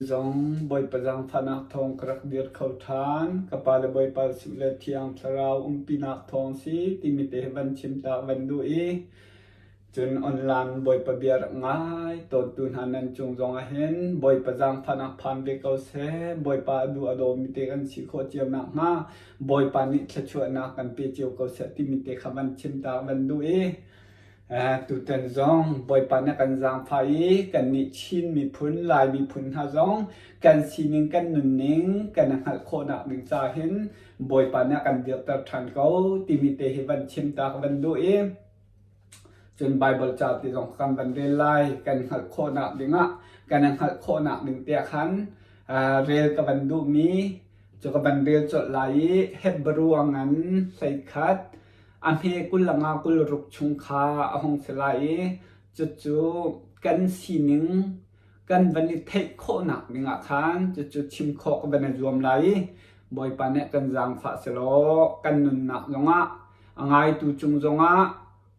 Zong Bawipa zaangfahnak thawng ka rak dir kho ṭhan. Ka pa le Bawipa Jesuh le Thiang Thlarau umpinak thawng si timi te hi van chim ta van duh i cun online Bawipa bia rak ngai tawntu hna nan cung zong ah hin Bawipa zaangfahnak phan ve ko seh. Bawipa a duh a dawmi te kan si khawh cio nakhnga Bawipa nih thluachuahnak kan pe cio ko seh timi te kha van chim ta van duh i Tutan zong Bawipa nih a kan zaangfah i kannih Chin miphun, Lai miphun hna zong kan sining kan nunning kan i hngalh khawhnak ding ca hin Bawipa nih a kan dirter ṭhan ko timi te hi van chim ta ka van duh i cun Baibal ca ti zong kan van rel lai kan hngalh khawhnak dingah kan i hngalh khawhnak ding te ah khan rel ka van duhmi cu ka van rel colh lai i Hebru a ngan 11 A hme 20 le nga 26 chung kha a hung si lai i cucu kan sining kan van i theih khawhnak dingah khan cucu chim khawh ka van i zuam lai i Bawipa nih kan zaangfah selaw kan nunnak zongah a ngaitu cung zongah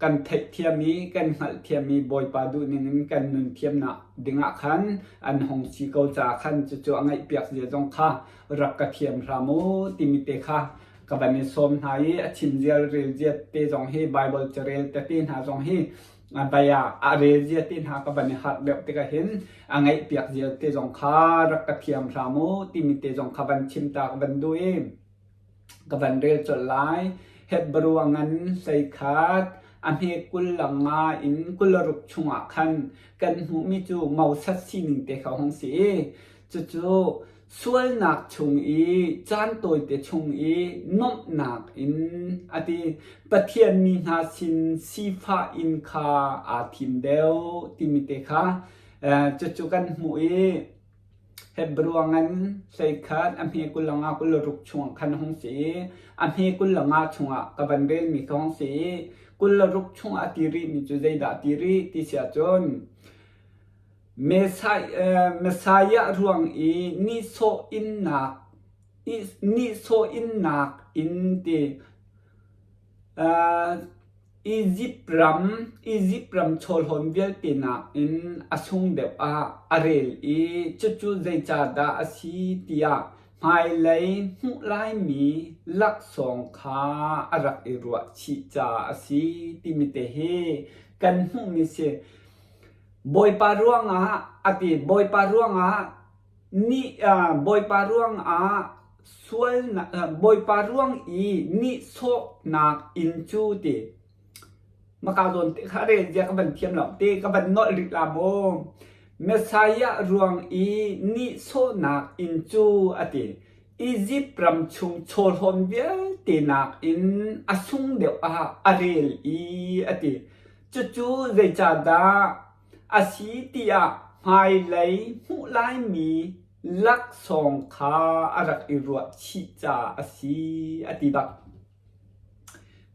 kan theihthiam i kan hngalhthiam i Bawipa duhning in kan nun thiamnak dingah khan an hung si ko caah khan cucu a ngaihpiak zia zong kha rak ka thiam hram u timi te kha ka van i sawm hna i a chim zial rel ziat te zong hi Bible carel tete hna zong hi vai ah a rel zia te hna ka van i harh deuh tikah hin a ngaih piak zial te zong kha rak ka thiam hram u timi te zong kha van chim ta ka van duh i ka van rel colh lai. Hebrew a ngan 11 a hme 20 le nga in 26 chungah khan kan hmuhmi cu Moses sining te kha hung si i cucu Sualnak chung i caan tawite chung i nuamhnak in a ti. Pathian mi hna sin sifah in kha aa thim deuh timi te kha cucu kan hmuh i Hebru ngan 11 a hme 20 nga 26 chungah khan hung si i a hme 20 nga chungah ka van relmi kha hung si i 26 chungah a ti rihmi cu zeidah a ti rih ti si ahcun Messiah ruang i nihsawh innak in ti Izipt ram Izipt ram chawlhawn vialte nakin a sung deuh ah a rel i cucu zeicahdah a si tiah hmailei hmuh laimi laksawng kha a rak i ruahchih caah a si timi te hi kan hmuhmi si. Bawipa ruangah a ti. Bawipa ruangah ni Bawipa ruangah sualnak Bawipa ruang i nihsawhnak inn cu ti. Maka zawn te kha rel zia ka van thiam lo te ka van nolh rih la maw. Messiah ruang i nihsawhnak inn cu a ti. Izipt ram chung chawlhawn vialte nakin a sung deuh ah a rel i a ti. Cucu zeicahdah a si tiah hmailei hmuh laimi laksawng kha a rak i ruahchih caah a si a ti bak.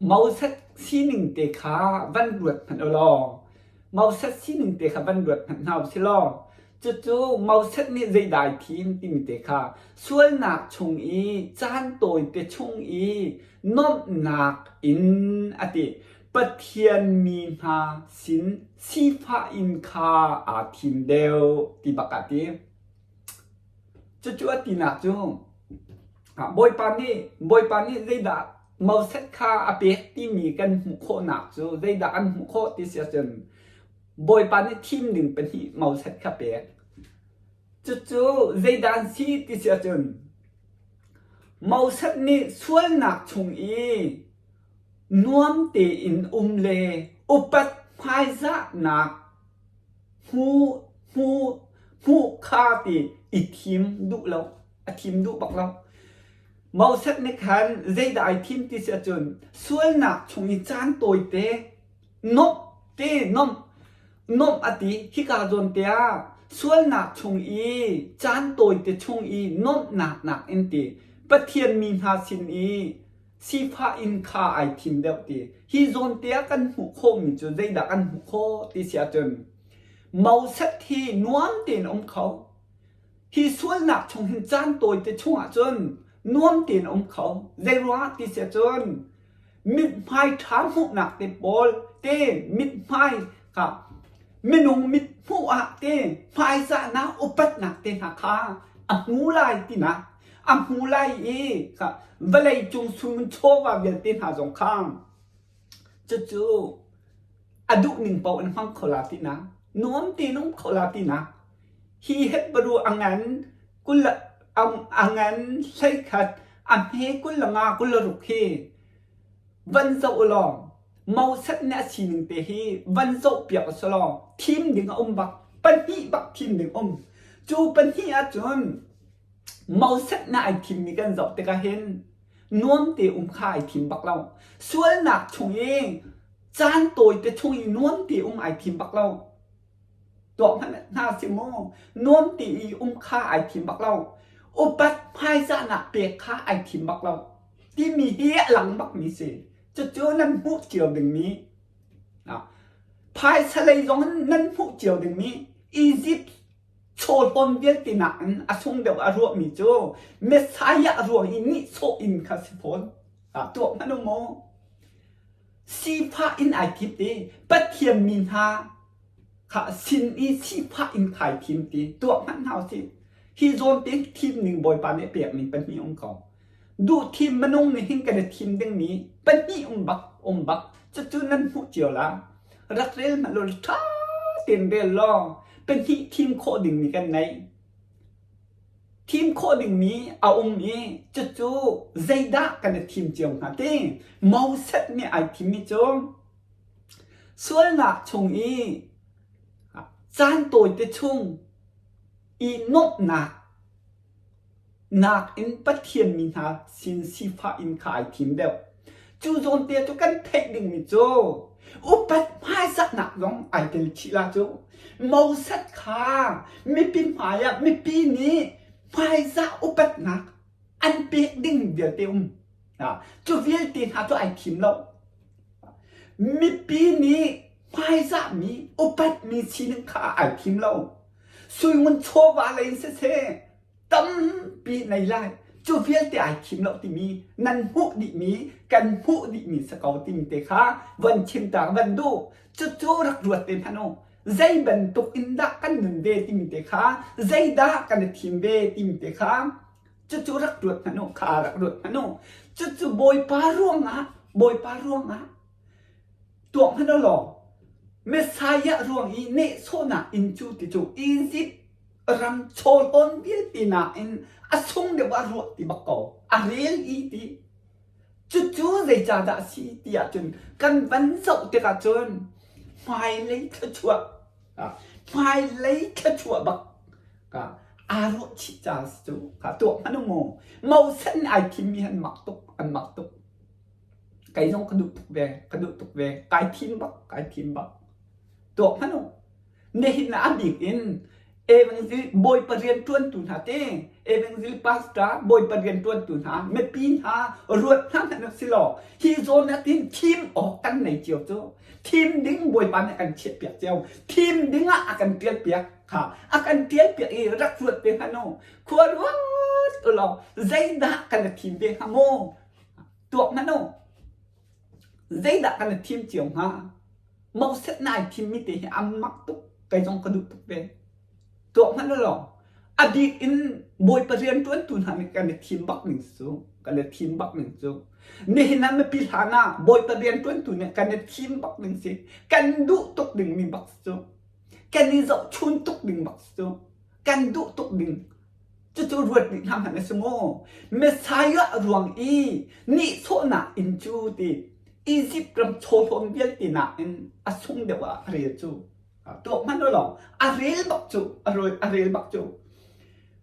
Moses sining te kha van ruat hmanh u law, Moses sining te kha van ruat hmanh hna u si law, cucu Moses nih zeidah ai thim timi te kha sualnak chung i caan tawite chung i nuamhnak in a ti. Pathian mi hna sin sifah in kha aa thim deuh ti bak ah ti. Cucu a tinak cu Bawipa nih Bawipa nih zeidah Moses kha a pek timi kan hmuh khawhnak cu zeidah an hmuh khawh ti si ahcun Bawipa nih thim ding pahnih Moses kha pek. Cucu zeidah an si ti si ahcun Moses nih sualnak chung i Nuam tein um le upat hmaizahnak hmuh hmuh hmuh kha ti i thim duh lo, a thim duh bak lo. Moses nih khan zeidah ai thim ti si ahcun sualnak chung i caan tawite nomh te nomh nomh a ti hika zawn te ah sualnak chung i caan tawite chung i nomhnak nak in ti Pathian mi hna sin i sifah in kha ai thim deuh ti. Hi zawn te ah kan hmuh khawhmi cu zeidah kan hmuh khawh ti si ahcun Moses hi nuam tein um kho. Hi sualnak chung hin caan tawite chungah cun nuam tein um kho. Zeiruangah ti si ahcun mithmai ṭha hmuhnak te pawl te mithmai kha. Minung mit hmuh ah te hmaizahnak upatnak te hna kha a hmu lai tinak a hmu lai i vawlei cung sum chawva vialte hna zong kha cucu a duh ning paoh in hmang kho la tinak nuam tein um kho la tinak hi Hebrew a ngan kul a ngan 11 a hme 25 26 hi van zoh u law Moses nih a sining te hi van zohpiak u selaw thim ding a um bak pahnih bak thim ding um cu pahnih ahcun Moses nih ai thimmi kan zoh tikah hin nuam te um kha ai thim bak lo sualnak chung i caan tawi te chung i nuam te um ai thim bak lo tuah hmanh hna si mu nuam te i um kha ai thim bak lo upat hmaizahnak pek kha ai thim bak lo timi hi a lang bakmi si Cucu nan hmuh cio dingmi phaisa lei zong in nan hmuh cio dingmi Egypt chawhlawn vialte nakin a sung deuh a ruahmi cu Messiah ruang i nihsawh in kha si fawn. Tuah hmanh u mu. Sifah in ai thim ti Pathian mi hna kha sin i sifah in khai thim ti tuah hmanh hna usih. Hi zawn te thim ning Bawipa nih pekmi pahnih um ko. Duhthim minung nih hin kan i thim dingmi pahnih um bak um bak cucu nan hmuh cio la. Rak rel hmanh law ṭha tein rel law pahnih thim khawh dingmi kan ngei. Thim khawh dingmi a um i cucu zeidah kan i thim cio hnga ti? Moses nih ai thimmi cu sualnak chung i caan tawite chung i nuamhnak nakin Pathian mi hna sin sifah in kha ai thim deuh. Cu zawn te cu kan theih dingmi cu upat hmaizahnak zong ai tel chih la cu. Moses kha mipi hmai ah mipi nih hmaizah upatnak an pek ding vialte um. Cu vialte hna cu ai thim lo. Mipi nih hmaizahmi upatmi sining kha ai thim lo. Suingun chawva lei in siseh tampi nei lai. Cu vialte ai thim lo timi nan hmuh dihmi kan hmuh dihmi si ko timi te kha von chim ta van duh. Cucu rak ruat te hmanh u. Zei bantuk in dah kan nun ve timi te kha zeidah kan i thim ve timi te kha cucu rak ruat hmanh u kha rak ruat hmanh u. Cucu Bawipa ruangah Bawipa ruangah Tuah hmanh u law Messiah ruang i nehsawhnak inn cu ti cu Izipt ram chawhlawn vialte nakin a sung deuh ah ruah ti bak ko. A rel i ti. Cucu zeicahdah a si ti ahcun kan van zoh tikah cun hmailei thluachuah hmailei thluachuah bak aa ruah chih caah si cu. Tuah hmanh u mu. Moses nih ai thimmi an mak tuk, an mak tuk. Kei zong ka duh tuk ve, ka duh tuk ve. Kai thim bak, kai thim bak. Tuak hmanh u. Nihin ah a bik in Evangel Bawipa rian ṭuantu hna te, Evangel pastor Bawipa rian ṭuantu hna, mipi hna ruat hna hmanh u si law, hi zawn ah tin thim awk kan nei cio cu. Thim ding Bawipa nih a kan chiahpiak cio. Thim ding ah a kan ṭialpiak. Ha, a kan ṭialpiak i rak ruat ve hmanh u. Khua ruat u law, zeidah kan i thim ve hnga maw? Tuak hmanh u. Zeidah kan i thim cio hnga? Moses na ai thimmi te hi a mak tuk. Kei zong ka duh tuk ve. Tuak hmanh u law, a bik in Bawipa rianṭuantu hna nih kan i thim bak ning cu, kan i thim bak ning cu. Nihin ah mipi hlan ah Bawipa rianṭuantu nih kan i thim bak ding si. Kan duh tuk dingmi bak cu. Kan i zohchun tuk ding bak cu. Kan duh tuk ding. Cucu ruat rih hna hmanh a si maw? Messiah ruang i nihsawhnak inn cu ti Izipt ram chawhlawn vialte nakin a sung deuh ah a rel cu. Tuak hmanh u law a rel bak cu, a rel bak cu.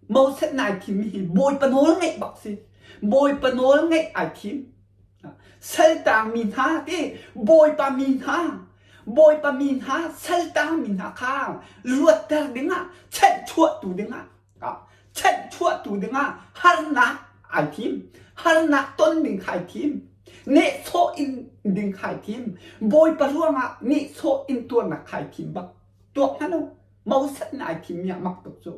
Moses nai thimmi hi Bawipa nawl ngaih bak si. Bawipa nawl ngaih ai thim. Saltang mi hna ti Bawipa mi hna Bawipa mi hna saltang mi hna kha luatter dingah chanhchuahtu dingah chanhchuahtu dingah harnak ai thim harnak ton ding kha ai thim nehsawh in ding kha ai thim Bawipa ruangah nehsawh in tuarnak kha ai thim bak tuak hmanh u Moses nih ai thim mi ah mak tuk cu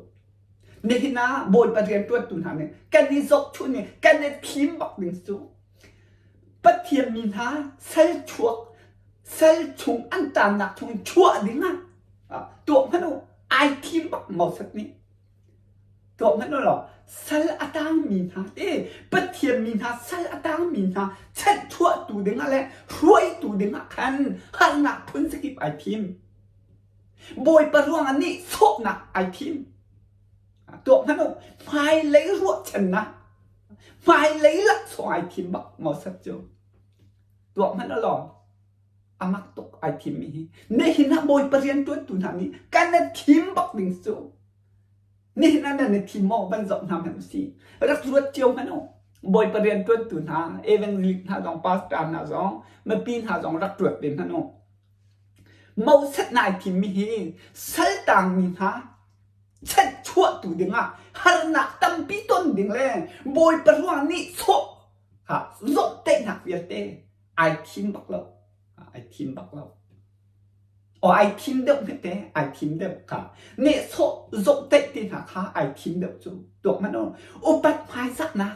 Nihin ah Bawipa rianṭuantu hna nih kan i zohchunh i kan i thim bak ding cu Pathian mi hna sal chuak sal chung an taannak chung in chuah ding ah. Tuah hmanh u, ai thim bak Moses nih. Tuah hmanh u law sal a tangmi hna te Pathian mi hna sal a tangmi hna chanhchuahtu dingah le hruaitu dingah khan harnak phun zakip ai thim. Bawipa ruangah nihsawhnak ai thim. Tuah hmanh u, hmailei ruahchannak, hmailei laksawng ai thim bak Moses cu. Tuah hmanh u law a mak tuk ai thimmi hi. Nihin ah Bawipa rianṭuantu hna nih kan i thim bak ding cu. Nihin ah nan i thim maw van zoh hna hmanh usih. Rak ruat cio hmanh u. Bawipa rianṭuantu hna, evangelist hna zong, pastor hna zong, mipi hna zong rak ruat ve hmanh u. Moses nai thimmi hi saltangmi hna chanhchuahtu dingah harnak tampi ton ding le Bawipa ruang nih sawh zawmhtaihnak vialte ai thim bak lo. Ai thim bak lo. Aw ai thim deuh hmete ai thim deuh kha nehsawh zawmhtaih te hna kha ai thim deuh cu tuak hmanh u. Upat hmaizahnak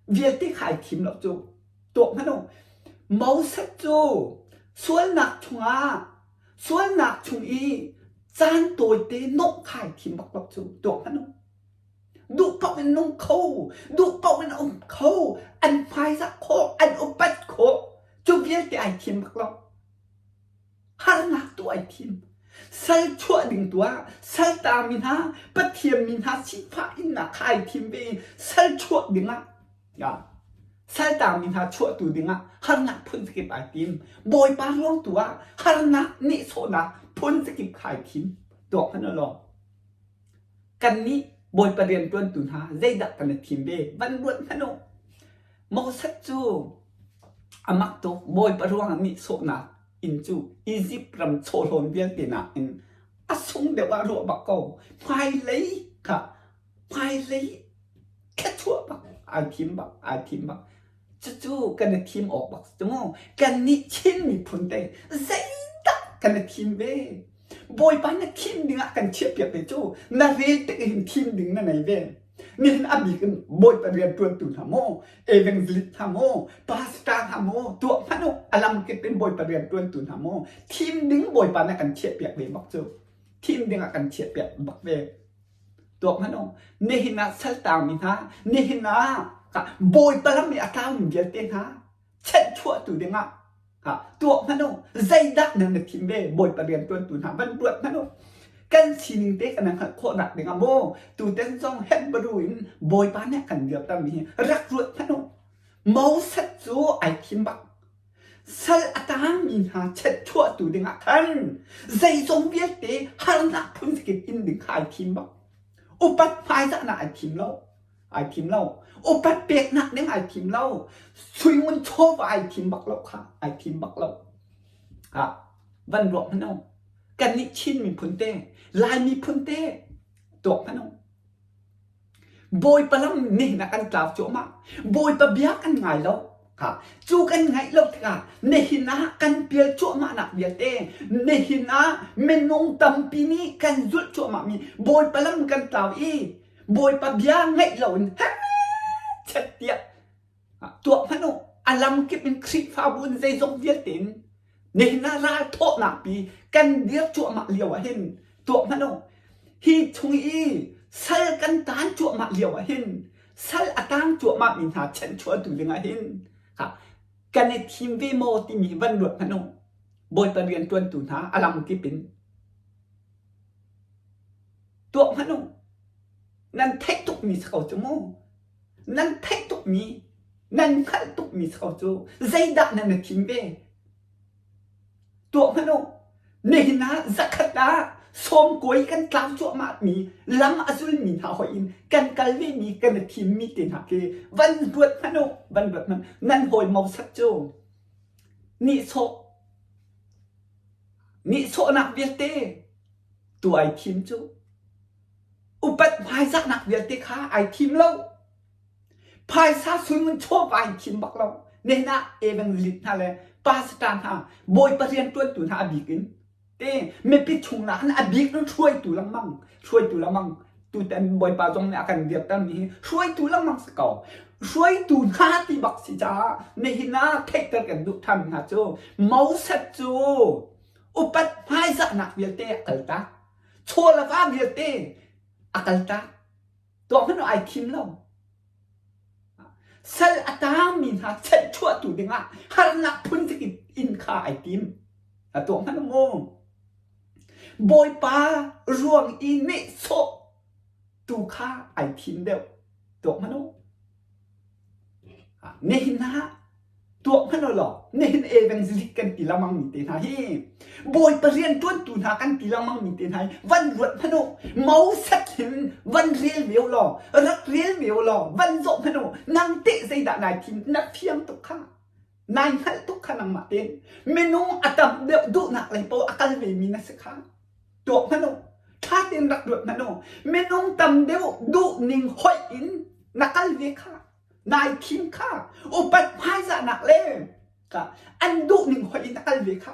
vialte kha ai thim lo cu tuak hmanh u. Moses cu sualnak chungah sualnak chung i caan tawite nawh kha ai thim bak lo cu tuak hmanh u. Duh paoh in nung kho, duh paoh in um kho, an hmaizah khawh, an upat khawh, cu vialte ai thim bak lo. Harnak tu ai thim. Sal chuah ding tu ah salta mi hna, Pathian mi hna sifah innak kha ai thim ve i sal chuah ding ah salta mi hna chuahtu ding ah harnak phun zakip ai tim. Bawipa ruang tu ah harnak nehsawhnak phun zakip kha ai thim. Tuak hmanh law. Kannih Bawipa rianṭuantu hna zeidah kan i thim ve? Van ruat hmanh u. Moses cu a mak tuk. Bawipa ruangah nihsawhnak inn cu Izipt ram chawhlawn vialte nakin a sung deuh ah ruah bak ko. Hmailei kha hmailei thluachuah bak ai thim bak ai thim bak. Cucu kan i thim awk bak si mu. Kannih Chin miphun te zeidah kan i thim ve? Bawipa na thim ding ah kan chiahpiak ve cu na rel tik hin thim ding na nei ve. Nihin a bik in Bawipa rianṭuantu hna maw, evangelist hna maw, pastor hna maw, tuah hmanh u, a lamkip in Bawipa rianṭuantu hna maw, thim ding Bawipa na kan chiahpiak ve bak cu. Thim ding ah kan chiahpiak bak ve. Tuak hmanh u, nihin ah saltangmi hna, nihin ah Bawipa lam i a tlaumi vialte hna chanhchuahtu dingah tuah hmanh u, zeidah nan na thim ve, Bawipa rianṭuantu hna van ruat hmanh u. Kan sining te kan hngalh khawhnak dingah maw tutan zong Hebrew in Bawipa nih a kan dirtermi hi rak ruat hmanh u. Moses cu ai thim bak. Sal a tangmi hna chanhchuahtu dingah khan zeizong vialte harnak phunkip in ding kha ai thim bak. Upat hmaizahnak ai thim lo. Ai thim lo. Upat peknak ding ai thim lo. Suingun chawva ai thim bak lo kha. Ai thim bak lo. Ha, van ruak hmanh u. Kannih Chin miphun te, Lai miphun te, tuak hmanh u. Bawipa lam nihin ah kan tlau cuahmah. Bawipa bia kan ngai lo. Ha, cu kan ngaih lo tikah nihin ah kan pial cuahmahnak vialte, nihin ah minung tampi nih kan zulh cuahmahmi Bawipa lam kan tlau i Bawipa bia ngaih loin chet tiah tuah hmanh u. A lamkip in Khrihfabu in zeizong vialte in Nihin ah ral thawhnak pi kan dir cuahmah lio ah hin tuah hmanh u. Hi chung i sal kan taan cuahmah lio ah hin sal a tang cuahmah mi hna chanhchuahtu ding ah hin kan i thim ve maw timi hi van ruat hmanh u. Bawipa rianṭuantu hna a lamkip in tuah hmanh u. Nan theih tukmi si ko cu mu. Nan theih tukmi Nan hngalh tukmi si ko cu zeidah nan i thim ve? Tuah hmanh u. Nihin ah zakhat ah sawmkuai kan tlau cuahmah mi lam a zulmi hna hoi in kan kal ve mi kan i thimmi te hna khi van ruat hmanh u, van ruat hmanh. Nan hawi mosat cu nihsawh nihsawhnak vialte tu ai thim cu upat hmaizahnak vialte kha ai thim lo. Phaisa sungin chawva in thim bak lo. Nihin ah evangelist hna le pastor hna, Bawipa rianṭuantu hna a bik in te mipi chungah khan a bik in hruaitu lengmang, hruaitu lengmang tutan Bawipa zong nih a kan dirtermi hi hruaitu lengmang si ko. Hruaitu hna ti bak si caah nihin ah theihter kan duh ṭhan hna cu Moses cu Upat hmaizahnak vialte a kaltak. Chaw le va vialte a kaltak. Tuah hmanh ai thim lo. Sal a tangmi hna chanhchuahtu dingah harnak phun in kha ai tim. A tuah hmanh maw? Bawipa ruang i nehsawh tu kha ai thim deuh. Tuah hmanh u. Nihin ah tuah hmanh u law nihin evangelist kan ti lengmang mi te hna hi Bawipa rian ṭuantu hna kan ti lengmang mi te hna hi van ruat hmanh u. Moses hin van rel ve u law rak rel ve u law van zoh hmanh u. Nang teh zeidah nai thim na fiang tuk kha. Nai hngalh tuk kha nangmah tein minung a tam deuh duhnak lei paoh a kal ve mi na si kha. Tuah hmanh u. Ṭha tein rak ruat hmanh u. Minung tam deuh duh ning hoih in na kal ve kha. Nai thim kha. Upat hmaizahnak le ka an duh ning hoih in na kal ve kha.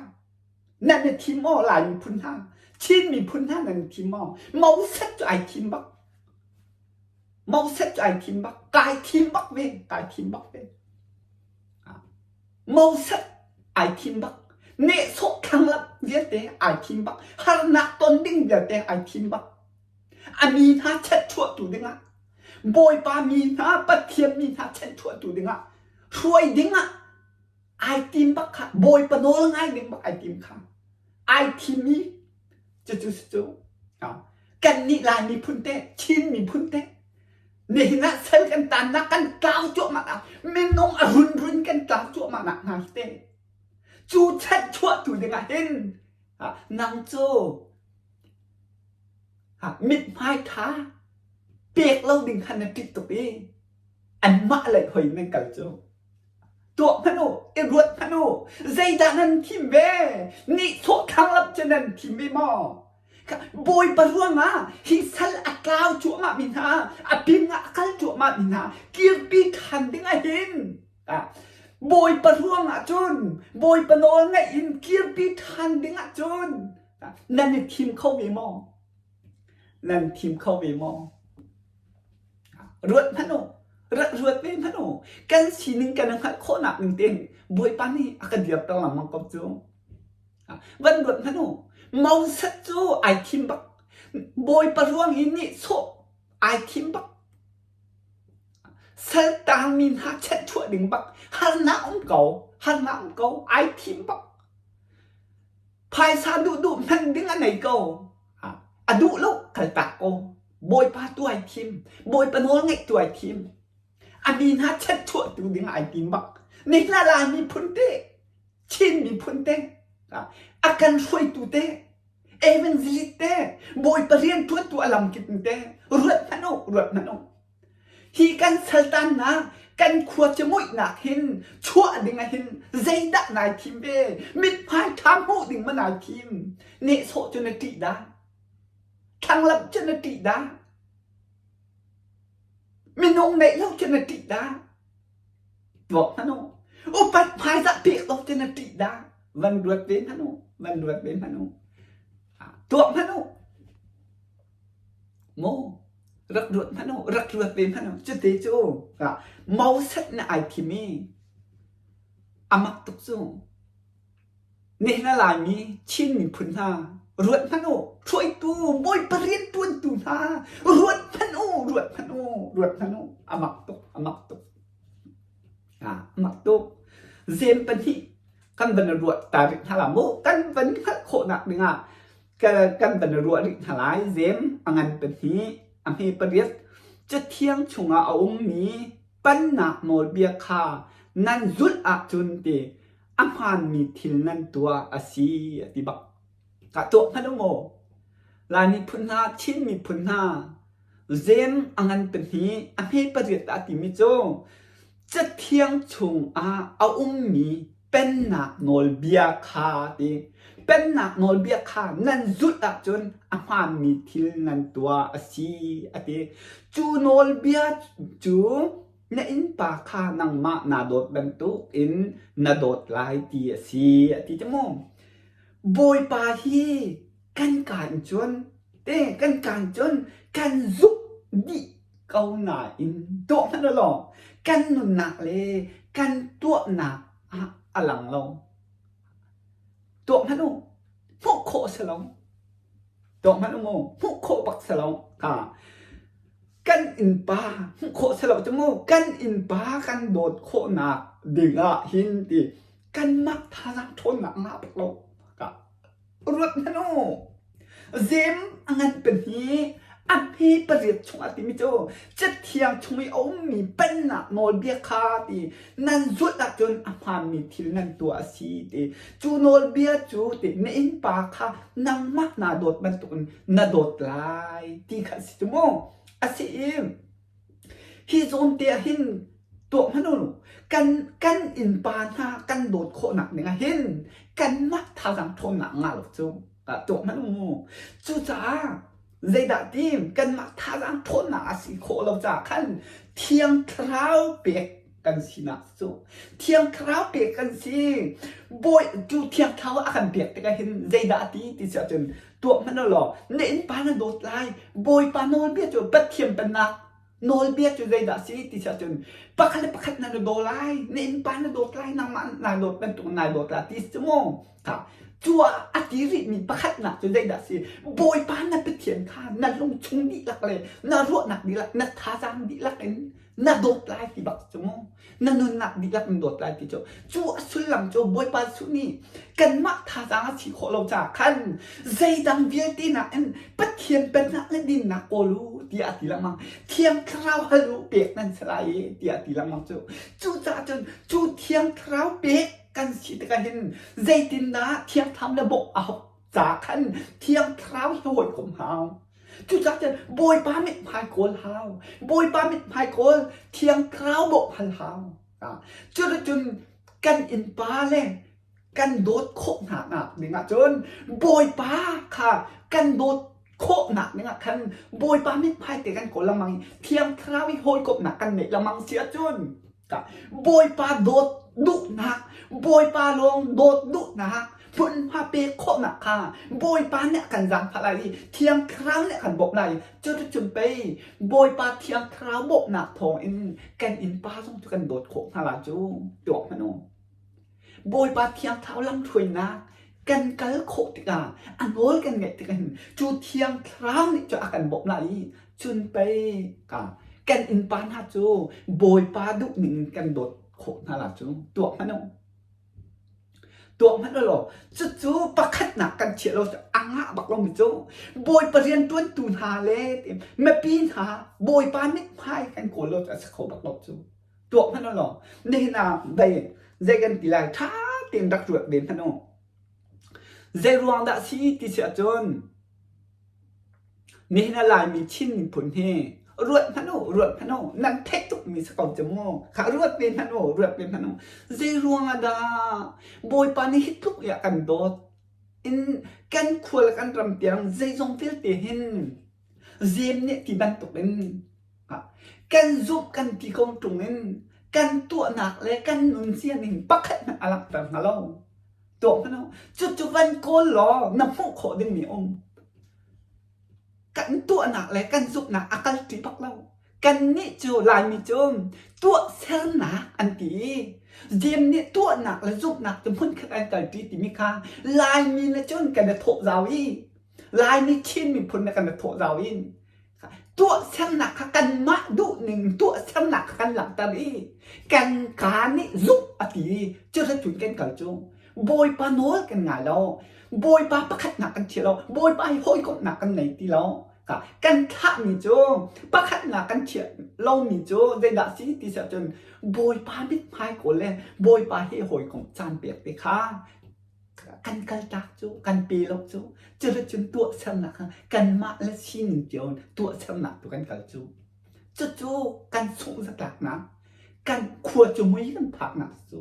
Nan i thim maw Lai miphun hna? Chin miphun hna nan i thim maw? Moses cu ai thim bak. Moses cu ai thim bak. Kai thim bak ve. Kai thim bak ve. Moses ai thim bak. Nehsawh thlanglamh vialte ai thim bak. Harnak ton ding vialte ai thim bak. A mi hna chanhchuahtu dingah Bawipa mi hna Pathian mi hna chanhchuahtu dingah hruai dingah ai tim bak kha Bawipa nawl ngai ding bak ai tim kha ai thim i cucu si cu kannih Lai miphun te Chin miphun te nihin ah sal kan tannak kan tlau cuahmah nak minung a runrun kan tlau cuahmah nak hna hi te cu chanhchuahtu dingah hin nang cu mithmai ṭha pek lo ding kha na ṭih tuk i anmah lei hoi nan kal cu tuah hmanh u i ruat hmanh u zeidah nan thim ve nihsawh thlanglamh cu nan thim ve maw Bawipa ruangah hi sal a tlau cuahmah mi hna a ping ah a kal cuahmah mi hna kirpi ṭhan ding ah hin Bawipa ruangah cun Bawipa nawl ngaih in kirpi ṭhan ding ah cun nan i thim kho ve maw? Nan thim kho ve maw? Ruat hmanh u, rak ruat ve hmanh u. Kan sining kan i hngalh khawhnak ning tein Bawipa nih a kan dirter lengmang ko cu. Van ruat hmanh u. Moses cu ai thim bak. Bawipa ruang i nihsawh ai thim bak. Saltangmi hna chanhchuah ding bak. Harnak um ko. Harnak um ko. Ai thim bak. Phaisa duhduh hman ding a nei ko. A duh lo kaltak ko. Bawipa tu ai thim. Bawipa nawl ngaih tu ai thim. A mi hna chanhchuahtu ding ai tim bak. Nihin ah Lai miphun te Chin miphun te, a kan hruaitu te, evangelist te, Bawipa rianṭuantu a lamkip te, ruat hmanh u, ruat hmanh u. Hi kan saltannak, kan khua camuihnak hin chuah ding ah hin zeidah nai thim ve? Mithmai ṭha hmuh ding ma nai thim? Nehsawh cu na ṭih dah? Thlanglamh cu na ṭih dah? Minung neih lo cu na ṭih dah? Tuak hmanh u. Upat hmaizah pek lo cu na ṭih dah? Van ruat ve hmanh u. Van ruat ve hmanh u. Tuak hmanh u. Maw rak ruat hmanh u. Rak ruat ve hmanh u. Cuti cu Moses nih ai thim i a mak tuk cu. Nihin a Laimi Chin miphun hna ruat hmanh u. Hruaitu Bawipa rianṭuantu hna ruat hmanh u, ruat hmanh u, ruat hmanh u. A mak tuk, a mak tuk. A mak tuk. Zem pahnih kan van ruah ta rih hna la mu. Kan van hngalh khawhnak dingah kan van ruah rih hna lai. Zem a ngan pahnih, a hme pariat. Cathiang chungah a ummi pannak nawlbia kha nan zulh ahcun ti a hmaanmi thil nan tuah a si a ti bak. Ka tuah hmanh u maw? Lai miphun hna, Chin miphun hna, zem a ngan pahnih, a hme pariat dah timi cu Cathiang chungah a ummi pennak nawlbia kha ti. Pennak nawlbia kha nan zulh ahcun a hmaanmi thil nan tuah a si a ti. Cu nawlbia cu na innpa kha nangmah naa dawt bantuk in na dawt lai ti a si a ti ti mu. Bawipa hi kan kaan cun te kan kaan cun kan zumh dih ko nain tuah hmanh law kan nunnak le kan tuahnak ah a lang lo. Tuah hmanh u. Hmuh khawh si lo. Tuak hmanh u mu, hmuh khawh bak si lo. Ha. Kan innpa hmuh khawh si lo cu mu, kan innpa kan dawt khawhnak ding ah hin ti kanmah thazaang ṭhawnnak ngah bak lo. Ka ruat hmanh u. Zem a ngan pahnih a hme pariat chungah timi cu Cathiang chung i a ummi pennak nawlbia kha ti nan zulh ahcun a hmaanmi thil nan tuah a si ti. Cu nawlbia cu ti na innpa kha nangmah naa dawt bantukin na dawt lai ti kha a si cu mu. A si i Hi zawn te ah hin tuah hmanh u kan kan innpa hna kan dawt khawhnak ding ah hin kanmah thazaang ṭhawnnak ngah lo cu tuah hmanh u. Cucaah zeidah ti kanmah thazaang ṭhawnnak a si khawh lo caah khan Thiang Thlarau pek kan sinak cu Thiang Thlarau pek kan si. Bawi cu Thiang Thlarau a kan pek tikah hin zeidah a ti ti si ahcun tuah hmanh u law na innpa na dawt lai Bawipa nawlbia cu Pathian pennak nawlbia cu zeidah a si ti si ahcun pakhat le pakhat na na daw lai na innpa na dawt lai nangmah naa dawt bantuk in nai dawt lai ti si mu kha cu ah a ti rihmi pakhatnak cu zeidah a si Bawipa na Pathian kha na lungchung dihlak le na ruahnak dihlak na thazaang dihlak in na dawt lai ti bak cu mu na nunnak dihlak in dawt lai ti cu cu a sullam cu Bawipa Jesuh nih kanmah thazaang a si khawh lo caah khan zeidang vialte nakin Pathian pennak le dinnak kawl u tiah a ti lengmang Thiang Thlarau hal u pek nan si lai i tiah a ti lengmang cu cucaah cun cu Thiang Thlarau pek kan si tikah hin zeitindah Thiang Thlarau le bawmh a hauh ca khan Thiang Thlarau hi hawikom hau Cucaah cun Bawipa mithmai kawl hau. Bawipa mithmai kawl Thiang Thlarau bawmh hal hau. Cuticun kan innpa le kan dawt khawh hna nak ding ahcun Bawipa kha kan dawt khawhnak ding ah khan Bawipa mithmai te kan kawl lengmang i Thiang Thlarau i hawikomhnak kan neih lengmang si ahcun Bawipa dawt duhnak, Bawipa lawng dawt duhnak, hmunhma pek khawhnak kha Bawipa nih a kan zaangfah lai i Thiang Thlarau nih a kan bawmh lai. Cuticun pei Bawipa Thiang Thlarau bawmhnak thawngin kan innpa zong cu kan dawt khawh hna lai cu tuak hmanh u. Bawipa Thiang Thlarau lamhruainak kan kal khawh tikah a nawl kan ngaih tikah hin cu Thiang Thlarau nih cu a kan bawmh lai i cun pei ka kan innpa hna cu Bawipa duhning in kan dawt khawh hna la cu tuah hmanh u. Tuah hmanh u law cucu pakhatnak kan chiah lo a ngah bak lomi cu Bawipa rianṭuantu hna le mipi hna Bawipa mithmai kan kawl lo cu a si kho bak lo cu. Tuah hmanh u law nihin ah dei zei kan ti lai ṭha tein rak ruat ve hmanh u. Zei ruang dah si ti si ahcun Nihin a Laimi Chin miphun hi ruat hmanh u, ruat hmanh u, nan theih tukmi si ko cu mu. Kha ruat ve hmanh u, ruat ve hmanh u. Zei ruang ah dah Bawipa nih hi tluk i a kan dawt in kan khua le kan ram tiang zeizong vialte hin zem nih ti bantuk in kan zumh kan ti ko ṭung in kan tuahnak le kan nunzia ning pakhat hmanh a langhter hnga lo. Tuah hmanh u. Cucu van kawl law na hmuh khawh dingmi um. Kan tuahnak le kan zumhnak a kalṭi bak lo. Kannih cu Laimi cu tuahsernak an ti i Jeim nih tuahnak le zumhnak cu hmunkhat an kalṭi timi kha Laimi nih cun kan i thawh zau i Laimi Chin miphun nih kan i thawh zau in tuahsernak kha kanmah duhning tuahsernak kha kan langhter i kan kaa nih zumh a ti i cuticun kan kal cu Bawipa nawl kan ngai lo Bawipa pakhatnak kan chia lo Bawipa hi hawikomhnak kan nei ti lo kan thlahmi cu pakhatnak kan chiah lomi cu zeidah si ti si ahcun Bawipa mithmai kawl le Bawipa hi hawikomh caan pek te kha kan kaltak cu kan pe lo cu cuticun tuahsernak kha kanmah le sining cio in tuahsernak tu kan kal cu cucu kan sungh zatlaknak kan khua cu mui kan phaknak cu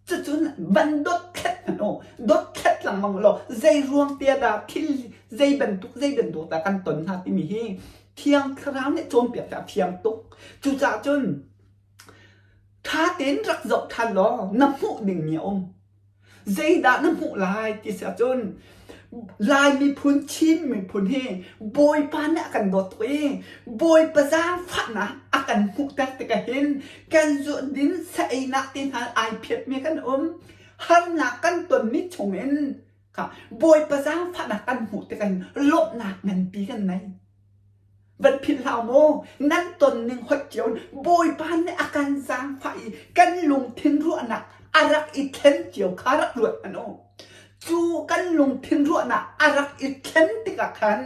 cucun van dotthlet hmanh u dotthlet lengmang law zei ruang te dah thil zei bantuk zei bantuk dah kan ton hna timi hi thiang thlarau nih cawnpiak cu a fiang tuk cucaah cun ṭha tein rak zoh ṭhan law na hmuh dingmi a um Zeidah na hmuh lai ti si ahcun Lai miphun, Chin miphun hi Bawipa nih a kan dawt tuk i Bawipa zaangfahnak a kan hmuhter tikah hin kan zuandin sa einak te hna ai phiatmi kan um. Harnak kan tonmi chungin. Kha Bawipa zaangfahnak kan hmuh tikah hin lawmhnak nganpi kan nei. Van philh hlah maw nan ton ning hoih cio in Bawipa nih a kan zaangfah i kan lungthin ruahnak a rak i thlen cio kha rak ruat hmanh u. Cu kan lungthin ruahnak a rak i thlen tikah khan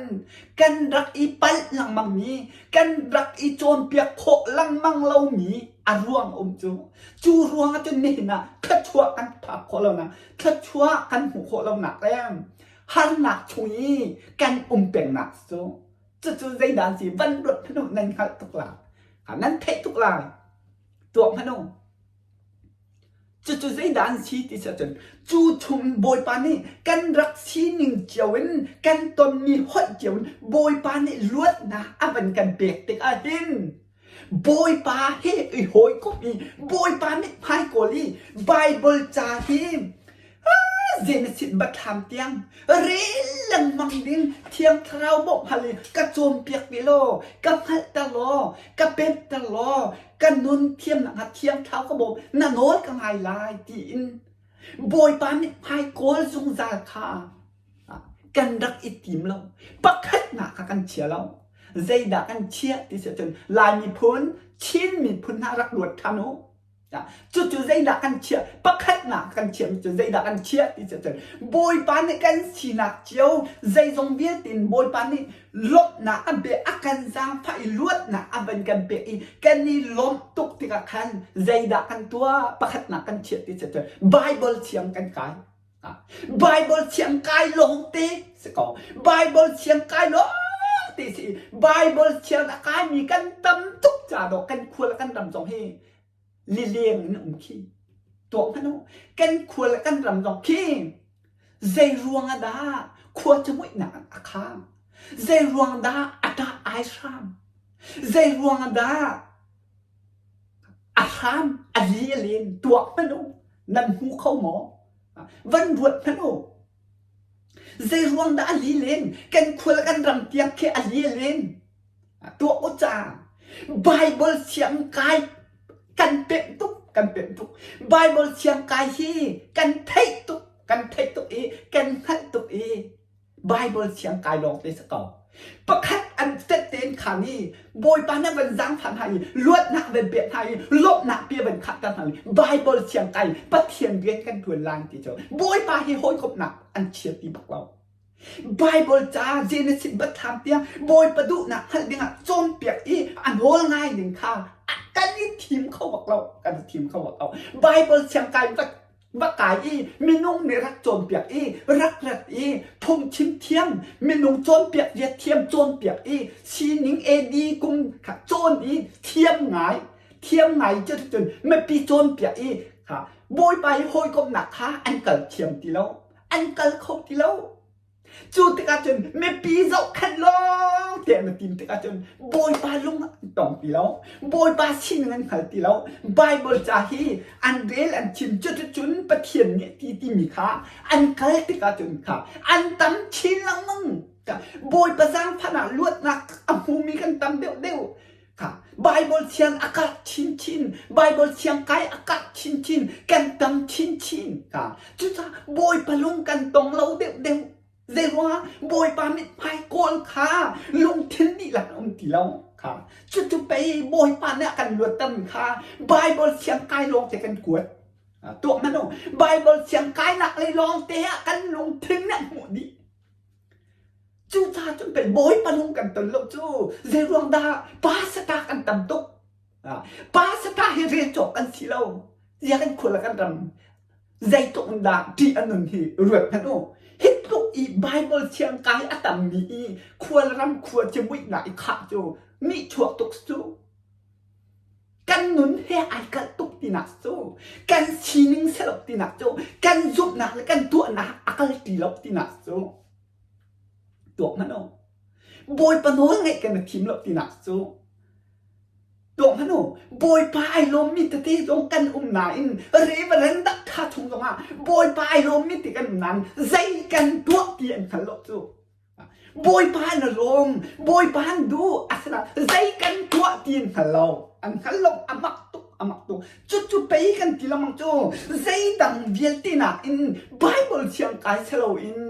kan rak i palh lengmangmi, kan rak i cawnpiak khawh lengmang lomi a ruang a um cu. Cu ruang ah cun nihin ah thluachuah kan phak khawh lonak, thluachuah kan hmuh khawh lonak le harnak chung i kan um pengnak cu cucu zeidah an si van ruat hmanh u nan hngalh tuk lai. Nan theih tuk lai. Tuak hmanh u. Cucu zeidah an si ti si ahcun cu chung Bawipa nih kan rak sining cio in kan tonmi holh cio in Bawipa nih luatnak a van kan pek tik ahhin Bawipa he i hawikomh i Bawipa mithmai kawl i Baibal ca hi Genesis biathlam tiang rel lengmang ding Thiang Thlarau bawmh hal i ka cawnpiak ve law ka hngalhter law ka pemter law ka nun thiamnak hnga Thiang Thlarau ka bawm na nawl ka ngai lai tiin Bawipa mithmai kawl zungzal kha kan rak i tim lo. Pakhatnak kha kan chia lo. Zeidah kan chiah ti si ahcun Lai miphun, Chin miphun hna rak ruat ṭhan u. Cucu zeidah kan chiah? Pakhatnak kan chiahmi cu zeidah kan chiah ti cu cun Bawipa nih kan sinak cio zeizong vialte in Bawipa nih lawmhnak an pek a kan zaangfah i luatnak a van kan pek i kan i lawmh tuk tikah khan zeidah kan tuah? Pakhatnak kan chiah ti cu cun Bible thiang kan kai. Bible thiang kai lawngte si ko. Bible thiang kai lawngte si. Bible thiang a kaimi kan tam tuk ca dawh kan khua le kan ram zong hi lileng in um khi. Tuak hmanh u. Kan khua le kan ram zong khi zei ruang ah dah khua cu muihnak a khang? Zei ruang dah a ṭah ai hram? Zei ruang ah dah a hram a li a len tuak hmanh u nan hmu kho maw van ruat hmanh u zei ruang dah a li len kan khual kan ram tiang khi a li len tuak u ca Bible siang kai kan pemh tuk kan pemh tuk Bible siang kai hi kan theih tuk kan theih tuk i kan hngalh tuk i Bible thiang kai lawng te si ko. Pakhat an tet tein khan i Bawipa na van zaangfah hna i luatnak van pek hna i lawmhnak bia van khahter hna i Bible thiang kai Pathian rian kan tuan lai ti cu Bawipa hi hawikomhnak an chia ti bak lo. Bible ca Genesis biathlam tiang Bawipa duhnak hngalh dingah cawnpiak i a nawl ngai ning kha kan i thim kho bak lo. Kan i thim kho bak lo. Bible thiang kai va kai i minung nih rak cawnpiak i rak rat i phungchim thiam minung cawnpiak zia thiam cawnpiak i sining AD kum kha cawn i thiam ngai thiam ngai cu cun mipi cawnpiak i kha bawipa i hawikomhnak kha an kal thiam ti lo an kal kho ti lo Cu tikah cun mipi zohkhenh lawng te an tim tikah cun Bawipa lung an tong ti lo. Bawipa sining an hngal ti lo. Bible ca hi an rel an chim cuticun Pathian nih ti timi kha an kal tikah cun kha an tam chin lengmang. Bawipa zaangfah ah luatnak a hmumi kan tam deuhdeuh. Kha Bible thiang a karh chinchin, Bible thiang kai a karh chinchin, kan tam chinchin. Kha cucaah Bawipa lung kan tong lo deuhdeuh. Zei ruangah Bawipa mithmai kawl kha lungthin dihlak a um ti lo. Kha cucu pei Bawipa nih a kan luatter kha Bible thiang kai lawng te kan kuat. Tuah hmanh u. Bible thiang kainak lei lawng te ah kan lungthin nih a hmuh dih. Cucaah cun pei Bawipa lung kan ton lo cu zeiruang dah pasata kan tam tuk. Pasata hi rel cawk kan si lo. Zia kan khua le kan ram zeitluk in dah ṭih a nun hi ruat hmanh u. Hi tluk i Bible thiang kai a tammi i khua le ram khua cimuihnak i khah cu nihchuak tuk cu. Kan nun he ai kalh tuk tinak cu kan sining si lo tinak cu kan zumhnak le kan tuahnak a kal ti lo tinak cu tuak hmanh u. Bawipa nawl ngaih kan i thim lo tinak cu tuak hmanh u. Bawipa ai lawmmi tete zong kan um nain Reverend dak tha chung zongah Bawipa ai lawmmi ti kan um nain zei kan tuah ti an hngal lo cu. Bawipa na lawm, Bawipa an duh, asinain zei kan tuah ti an hngal lo. An hngal lo, a mak tuk. A mak tuk. Cucu pei kan ti lengmang cu zeidang vialte nakin Bible thiang kai siloin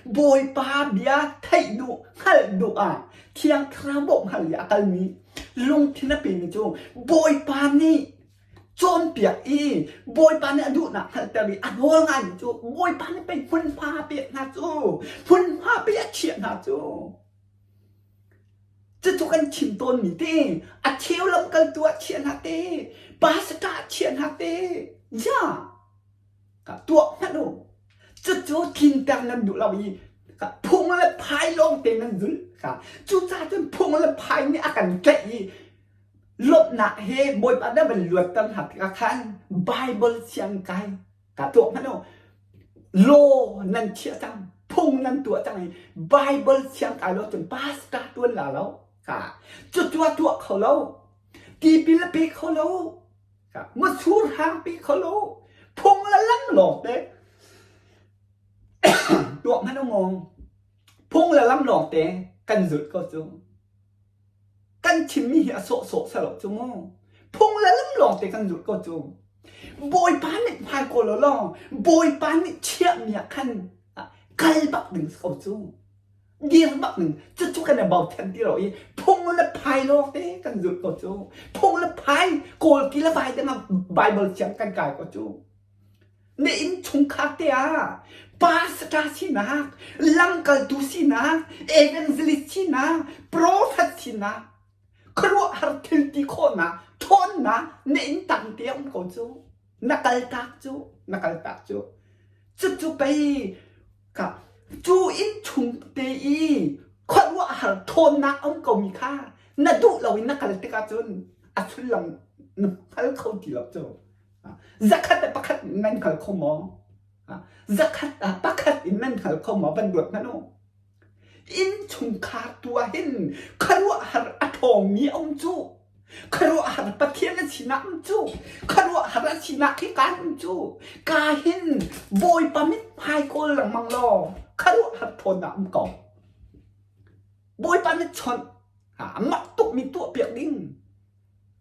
Bawipa bia theih duh, hngalh duh ah Thiang Thlarau bawmh hal i a kalmi lungthin a pemi cu Bawipa nih cawnpiak i Bawipa nih a duhnak hngalhter i a nawl ngaimi cu Bawipa nih pei hmunhma a pek hna cu, hmunhma pei a chiah hna cu. Cucu kan chim tawnmi te, a cheu lamkaltu ah chiah hna te, pastor ah chiah hna te, ya ka tuah hmanh u. Cucu tlinter nan duh lo i phung le phai lawng te nan zulh. Cucaah cun phung le phai nih a kan tlaih i lawmhnak he Bawipa na van luatter hna tikah khan Bible siang kai ka tuah hmanh u. Law nan chiah cang, phung nan tuah cang i Bible siang kai lo cun pastor tuan la lo. Ka cucu a tuah kho lo. Tipil a pe kho lo. Ka masur hang pe kho lo. Phung le lam lawng te tuah hmanh u maw? Phung le lam lawng te kan zulh ko cu. Kan chimmi hi a sawhsawh si lo cu mu. Phung le lam lawng te kan zulh ko cu. Bawipa nih hmai kawl law Bawipa nih chiahmi ah khan kal bak ding si ko cu. Dir bak ding cucu kan i bochan ti lo i phung le phai lawng te kan zulh ko cu. Phung le phai kawl ki le vai ding ah Bible thiang kan kai ko cu. Na innchungkhar te ah pastor sinak, lamkaltu sinak, evangelist sinak, prophet sinak, khuaruahhar thil ti khawhnak, ṭhawnnak na inn tang te a um ko cu. Na kaltak cu, na kaltak cu. Cucu pei ka cu innchung te i khuaruahhar ṭhawnnak a um komi kha na duh lo in na kal tikah cun a sullam na hngal kho ti lo cu. 101 nan hngal kho maw? 101 in nan hngal kho maw? Van ruat hmanh u. Innchungkhar tu ah hin khuaruahhar a ṭhawngmi a um cu. Khuaruahhar Pathian a sinak um cu. Khuaruahhar a sinak hi kaan um cu. Ka hin Bawipa mithmai kawl lengmang law khuaruahhar ṭhawnnak um ko. Bawipa nih chawnh. A mak tukmi tuahpiak ding.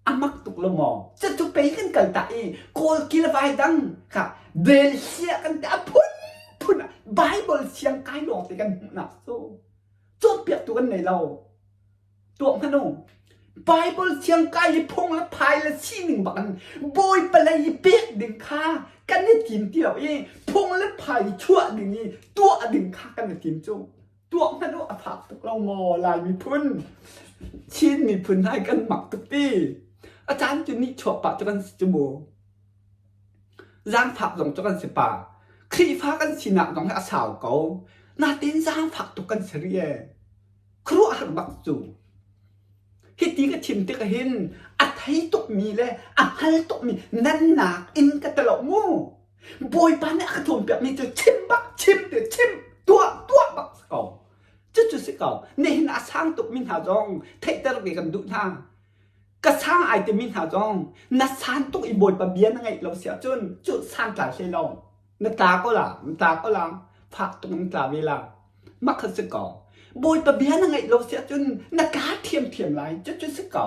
A mak tuk lo maw? Cucu pei kan kal ta i Kawl kilvai dang kha bel hliah kan ti a phunphun ah Bible siang kai lawng te kan hmuhnak cu cawnpiaktu kan nei lo. Tuah hmanh u. Bible siang kai i phung le phai le sining bak in Bawipa lei i pek ding kha kan i tim ti lo i phung le phai i chuah ding i tuah ding kha kan i tim cu. Tuah hmanh u a fak tuk lo maw Lai miphun Chin miphun hai kan mak tuk ti a caan cu nihchuak pah cu kan si cu mu zaangfak zong cu kan si pa Khrihfa kan sinak zong hi a sau ko natin zaangfak tuk kan si rih ee khuaruahhar bak cu hiti ka chim tik hin a thei tukmi le a hngal tukmi nan nak in ka ti lo mu Bawipa nih a ka cawnpiakmi cu chim bak chim te chim tuah tuah bak si ko. Cucu si ko. Nihin a sang tukmi hna zong theihter ve kan duh hna. Ka sang ai timi hna zong na san tuk i Bawipa bia na ngaih lo si ahcun cu santlai hlei lo. Na tla ko la, na tla ko la, fak tuk in tla ve la. Mah kha si ko. Bawipa bia na ngaih lo si ahcun na tla thiamthiam lai. Cucu si ko.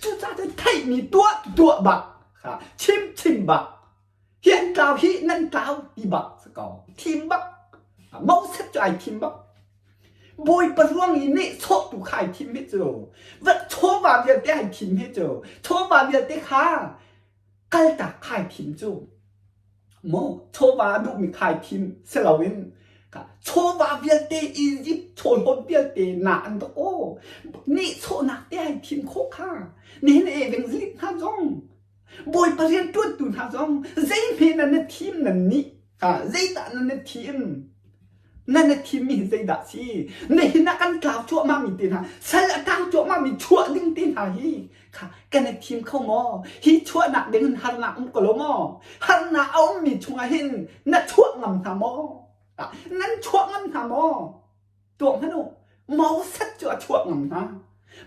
Cucaah cun theihmi tuah tuah bak kha chim chim bak Hi an tlau hi nan tlau ti bak si ko. Thim bak. Moses cu ai thim bak. Bawipa ruang i nehsawh tu kha ai thim hi cu. Va chawva vialte ai thim hi cu. Chawva vialte kha kaltak kha ai thim cu. Mo chawva duhmi kha ai thim si loin chawva vialte Egypt chawhlawn vialte na an dak aw. Nehsawhnak te ai thim khawh kha. Nihin evangelist hna zong Bawipa rianṭuantu hna zong zeihme nan i thim nan nih zeidah nan i thim? Nan i thimmi hi zeidah si? Nihin ah kan tlau cuahmahmi te hna, sal a tang cuahmahmi chuah ding te hna hi kha kan i thim kho maw? Hi chuahnak ding in harnak um ko lo maw? Harnak a ummi chungah hin na chuah ngam hna maw? Nan chuah ngam hna maw? Tuah hmanh u. Moses cu a chuah ngam hna.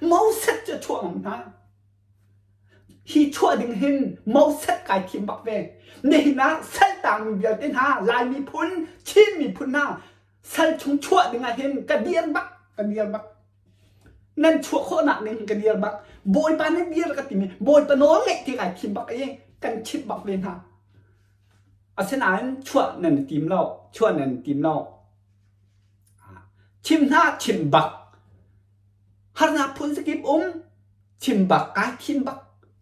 Moses cu a chuah ngam hna. Hi chuah ding hin Moses kai thim bak ve. Nihin ah saltangmi vialte hna, Lai miphun, Chin miphun hna, sal chung chuah ding ah hin ka dir bak, ka dir bak. Nan chuah khawhnak ding ka dir bak. Bawipa na dir ka timi Bawipa nawl ngeih ti kai thim bak i kan chimh bak ve hna. Asinain chuah nan i tim lo, chuah nan i tim lo. Chim hna chim bak. Harnak phun zakip um chim bak kai thim bak.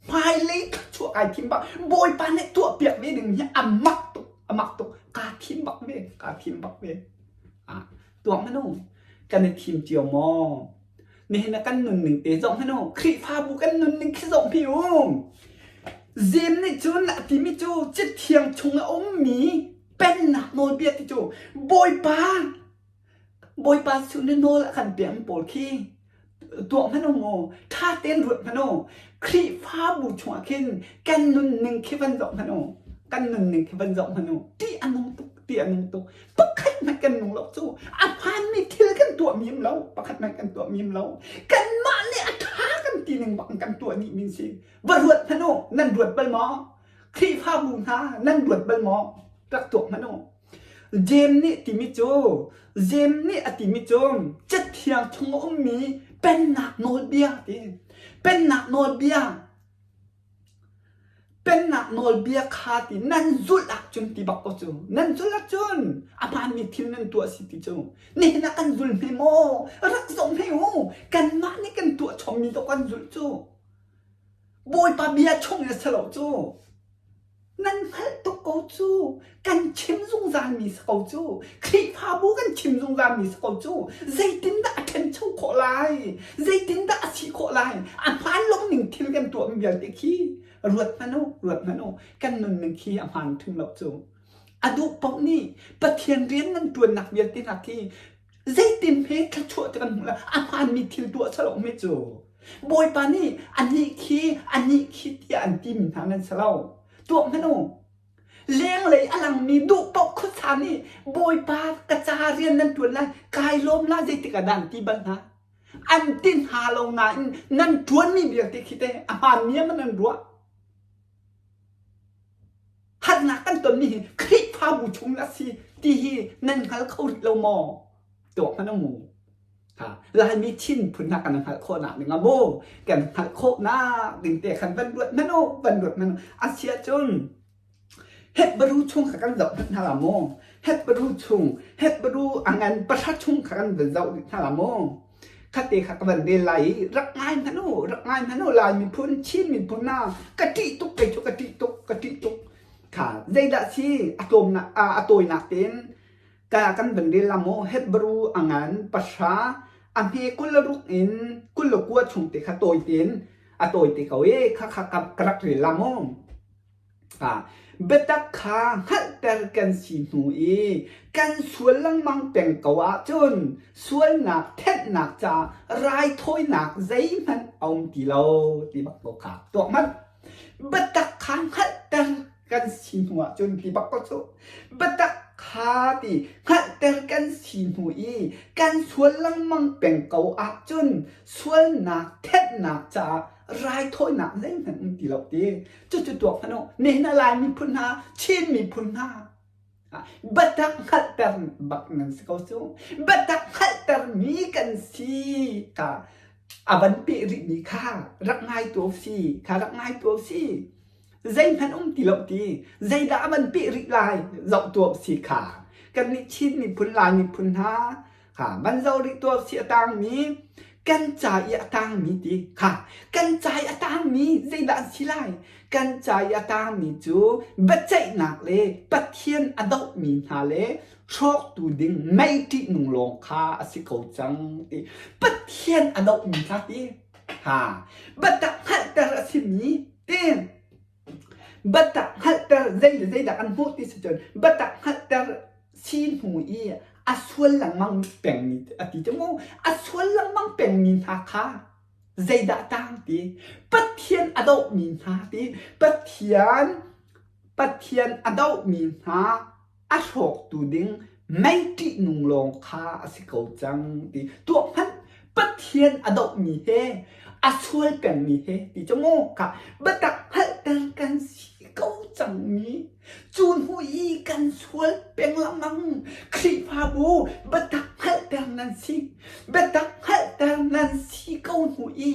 Hmailei chuah kai thim bak. Bawipa nih tuah piak ve ding hi a mak tuk, a mak tuk. Kaa thim bak ve, kaa thim bak ve. Tuak hmanh u, kan i thim cio maw? Nihin ah kan nunning te zoh hmanh u, Khrihfabu kan nunning khi zoh hmi u. Zim nih cun a timi cu Cathiang chung a ummi pennak nawlbia ti cu Bawipa Bawipa cu na nawl a kan pekmi pawl khi tuah hmanh u mu, ṭha tein ruat hmanh u. Khrihfabu chungah khin kan nunning khi van zoh hmanh u. Kan nunning khi van zoh hmanh u. Ṭih a nung tuk, ṭih a nung tuk. Pakhat hmanh kan nung lo cu. A hmaanmi thil kan tuah mi um lo. Pakhat hmanh kan tuah mi um lo. Kanmah nih a ṭha kan ti ning bak in kan tuah dih mi si. Va ruat hmanh u. Nan ruat bal maw? Khrihfabu hna nan ruat bal maw? Rak tuak hmanh u. Jeim nih timi cu Jeim nih a timi cu Cathiang chung a ummi pennak nawlbia ti. Pennak nawlbia pennak nawlbia kha ti nan zulh ahcun ti bak ko cu. Nan zulh ahcun a hmaanmi thil nan tuah si ti cu. Nihin ah kan zul hme maw? Rak zoh hme u. Kanmah nih kan tuah chommi dawh kan zulh cu. Bawipa bia chung in a si lo cu. Nan hngalh tuk ko cu. Kan chim zungzalmi si ko cu. Khrihfabu kan chim zungzalmi si ko cu. Zeitindah a ṭhencho khawh lai? Zeitindah a si khawh lai? A hmaan lo ning thil kan tuahmi vialte khi ruat hmanh u, ruat hmanh u. Kan nunning khi a hmaan ṭhing lo cu. A duh paoh nih Pathian rian nan ṭuannak vialte hna khi zeitin hme thluachuah ti kan hmuh lai? A hmaanmi thil tuah si lo hme cu. Bawipa nih anih khi anih khi tiah an timi hna nan si lo. Tuak hmanh u. Lenglei a langmi duh paoh khuasa nih Bawipa ka ca rian nan ṭuan lai, kai lawm la zeitik ah dah an ti bal hna? An ti hna lo nain nan ṭuanmi vialte khi teh a hmaanmi ah man an ruah. Harnak kan tonmi hi Khrihfabu chung a si ti hi nan hngal kho rih lo maw? Tuak hmanh u mu. Laimi thinphun hna kan hngalh khawhnak ding ah maw kan hngalh khawhnak ding te khan van ruat hmanh u van ruat hmanh u a si ahcun Hebrew chung kha kan zoh hmanh hna la maw Hebrew chung Hebrew a ngan pahra chung kha kan van zoh rih hna la maw khate kha ka van rel lai i rak ngai hmanh u rak ngai hmanh u Lai miphun Chin miphun hna ka ṭih tuk kei cu ka ṭih tuk ka ṭih tuk kha zeidah si a tlawmnak a tawinak tein Ka kan van rel la maw Hebrew a ngan pahra a hme 26 in 29 chung te kha tawi tein a tawi te ko e kha kha ka rak rel la maw biatak kha hngalhter kan si hnu i kan sual lengmang peng ko ahcun sualnak thenhnak caah raithawinak zeihmanh a um ti lo ti bak ko kha tuak hmanh biatak kha hngalhter kan si hnu ahcun ti bak ko cu biatak kha ti hngalhter kan si hnu i kan sual lengmang peng ko ahcun sualnak thenhnak caah raithawinak zeihmanh um ti lo ti cucu tuak hmanh u nihin a Lai miphun hna Chin miphun hna biatak hngalhter bak nan si ko cu biatak hngalhter mi kan si ka a van peh rih mi kha rak ngai tu si kha rak ngai tu si Zeihmanh um ti lo ti, zeidah a van peh rih lai zoh tuah si kha. Kannih Chin miphun, Lai miphun hna kha van zoh rih tuah si a tangmi, kan ca i a tangmi ti kha kan ca i a tangmi zeidah an si lai? Kan ca i a tangmi cu biaceihnak le Pathian a dohmi hna le hrawktu ding mei ṭihnung lawng kha a si ko cang ti. Pathian a dohmi hna ti. Ha, biatak hngalhter a simi Tin biatak hngalhter zei le zeidah kan hmuh ti si cun biatak hngalhter si hnu i a sual lengmang pengmi a ti cu mu a sual lengmang pengmi hna kha zeidah tang ti Pathian a dohmi hna ti Pathian Pathian a dohmi hna a hrawktu ding mei ṭihnung lawng kha a si ko cang ti tuak hmanh Pathian a dohmi he a sual pengmi he ti cu mu ka biatak hngalhter kan si ko cangmi cu hnu i kan sual peng lengmang Khrihfabu biatak hngalhter nan si biatak hngalhter nan si ko hnu i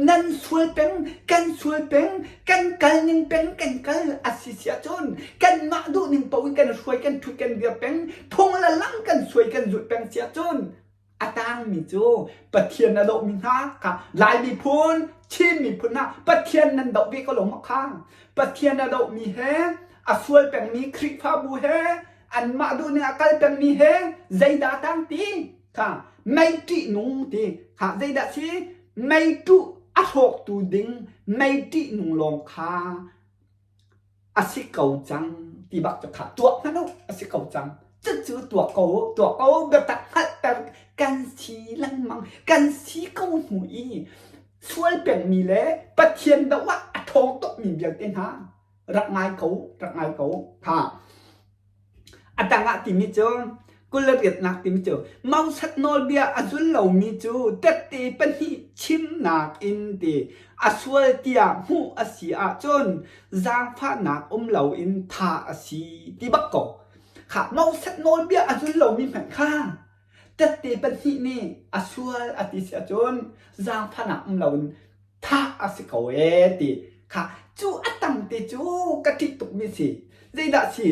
nan sual peng kan sual peng kan kal ning peng kan kal a si si ahcun kanmah duh ning paoh in kan hruai kan ṭhut kan dir peng phung le lam kan suai kan zulh peng si ahcun a tangmi cu Pathian a dohmi hna kha Lai miphun Chin miphun hna Pathian nan doh ve ko lo maw kha Pathian a dohmi he a sual pengmi Khrihfabu he anmah duh ning a kal pengmi he zeidah tang ti kha mei ṭihnung ti kha zeidah si mei ṭuh a hrawktu ding mei ṭihnung lawng kha a si ko cang ti bak cu kha tuak hmanh u a si ko cang cucu tuak ko u tuak ko u biatak hngalhter kan si lengmang kan si ko hnu i sual pengmi le Pathian doh ah a ṭhawng tukmi vialte hna rak ngai ko rak ngai ko ha A tangah timi cu 28nak timi cu Moses nawlbia a zul lomi cu tette pahnih chimnak in ti a sual tiah hmuh a si ahcun zaangfahnak um loin thah a si ti bak ko. Kha Moses nawlbia a zul lomi hmanh kha tette pahnih nih a sual a ti si ahcun zaangfahnak um loin thah a si ko ee ti kha cu a tang te cu ka ṭih tukmi si. Zeidah si?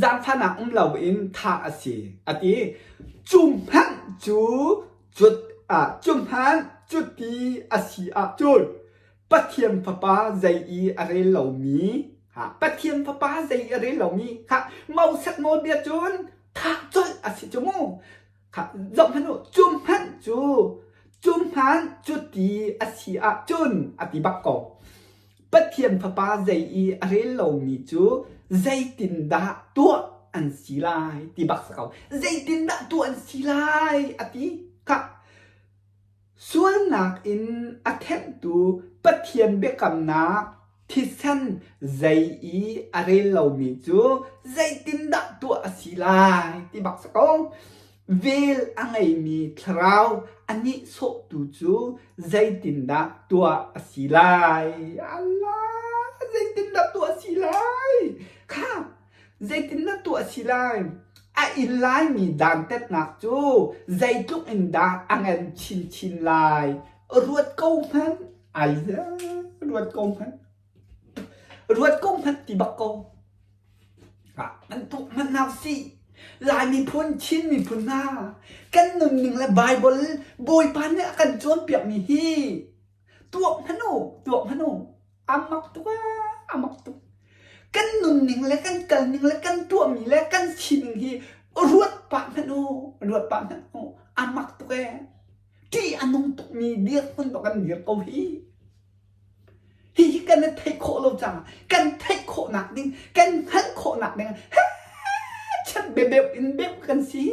Zaangfahnak um loin thah a si a ti. Cu hmanh cu cut ah cu hmanh cuti a si ahcun Pathian Fapa zei i a rel lomi ha Pathian Fapa zei i a rel lomi kha Moses nawlbia cun thah colh a si cu mu. Kha zoh hmanh u, cu hmanh cu cu hmanh cuti a si ahcun a ti bak ko. Pathian Fapa zei i a rel lomi cu zeitindah tuah an si lai ti bak si ko. Zeitindah tuah an si lai a ti. Kha Sualnak in a thenhtu Pathian biakamnak thisen zei i a rel lomi cu zeitindah tuah a si lai ti bak si ko. Vel a ngeimi thlarau a nihsawhtu cu zeitindah tuah a si lai? Allah, zeitindah tuah a si lai? Kha Zeitindah tuah a si lai? A in laimi dantatnak cu zeitluk in dah a ngan chinchin lai? Ruat ko hmanh. Ai ruat ko hmanh. Ruat ko hmanh ti bak ko. An tuk hmanh hna si. Lai miphun, Chin miphun hna, kan nunning le Bible Bawipa nih a kan cawnpiakmi hi tuak hmanh u, tuak hmanh u. A mak tuk a mak tuk. Kan nunning le kan kalning le kan tuahmi le kan sining hi ruat pah hmanh u, ruat pah hmanh u. A mak tuk ee. Ṭih a nung tukmi dirhmun bak kan dir ko hi. Hihi kan i theih khawh lo caah kan theih khawhnak ding, kan hngalh khawhnak ding he chat bebeuh in beuh kan si.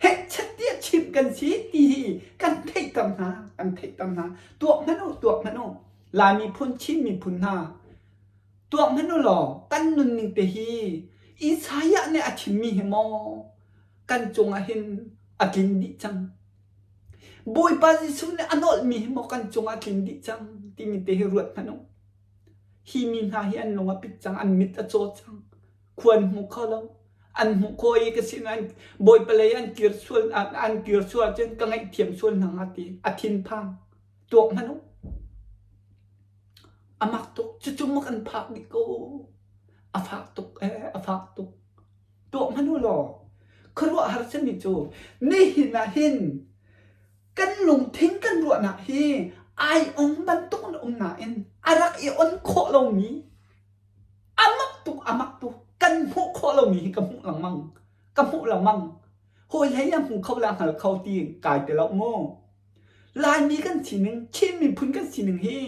Hehchet tiah chimh kan si ti hi kan theihter hna, kan theihter hna. Tuak hmanh u, tuak hmanh u. Lai miphun, Chin miphun hna, tuak hmanh u law kan nunning te hi Isaiah nih a chimmi hi maw kan cungah hin a tlin dih cang. Bawipa Jesuh nih a nawlhmi hi maw kan cungah a tlin dih cang timi te hi ruat hmanh u. Hi mi hna hi an lung a pit cang, an mit a caw cang. Khua an hmu kho lo. An hmuh khawh i ka sin an Bawipa lei an kir sual an kir sual ahcun ka ngaihthiam sual hna hnga ti a thinphang. Tuak hmanh u. A mak tuk. Cucu mak an phak dih ko. A fak tuk ee, a fak tuk. Tuak hmanh u law khuaruahhar simi cu nihin ah hin kan lungthin kan ruahnak hi ai ong bantuk in um nain a rak i on khawh lomi a mak tuk a mak tuk kan hmuh khawh lomi hi ka hmuh lengmang ka hmuh lengmang hawi hlei a hmu kho le a hngal kho ti kai ti lo mu Laimi kan sining Chin miphun kan sining hi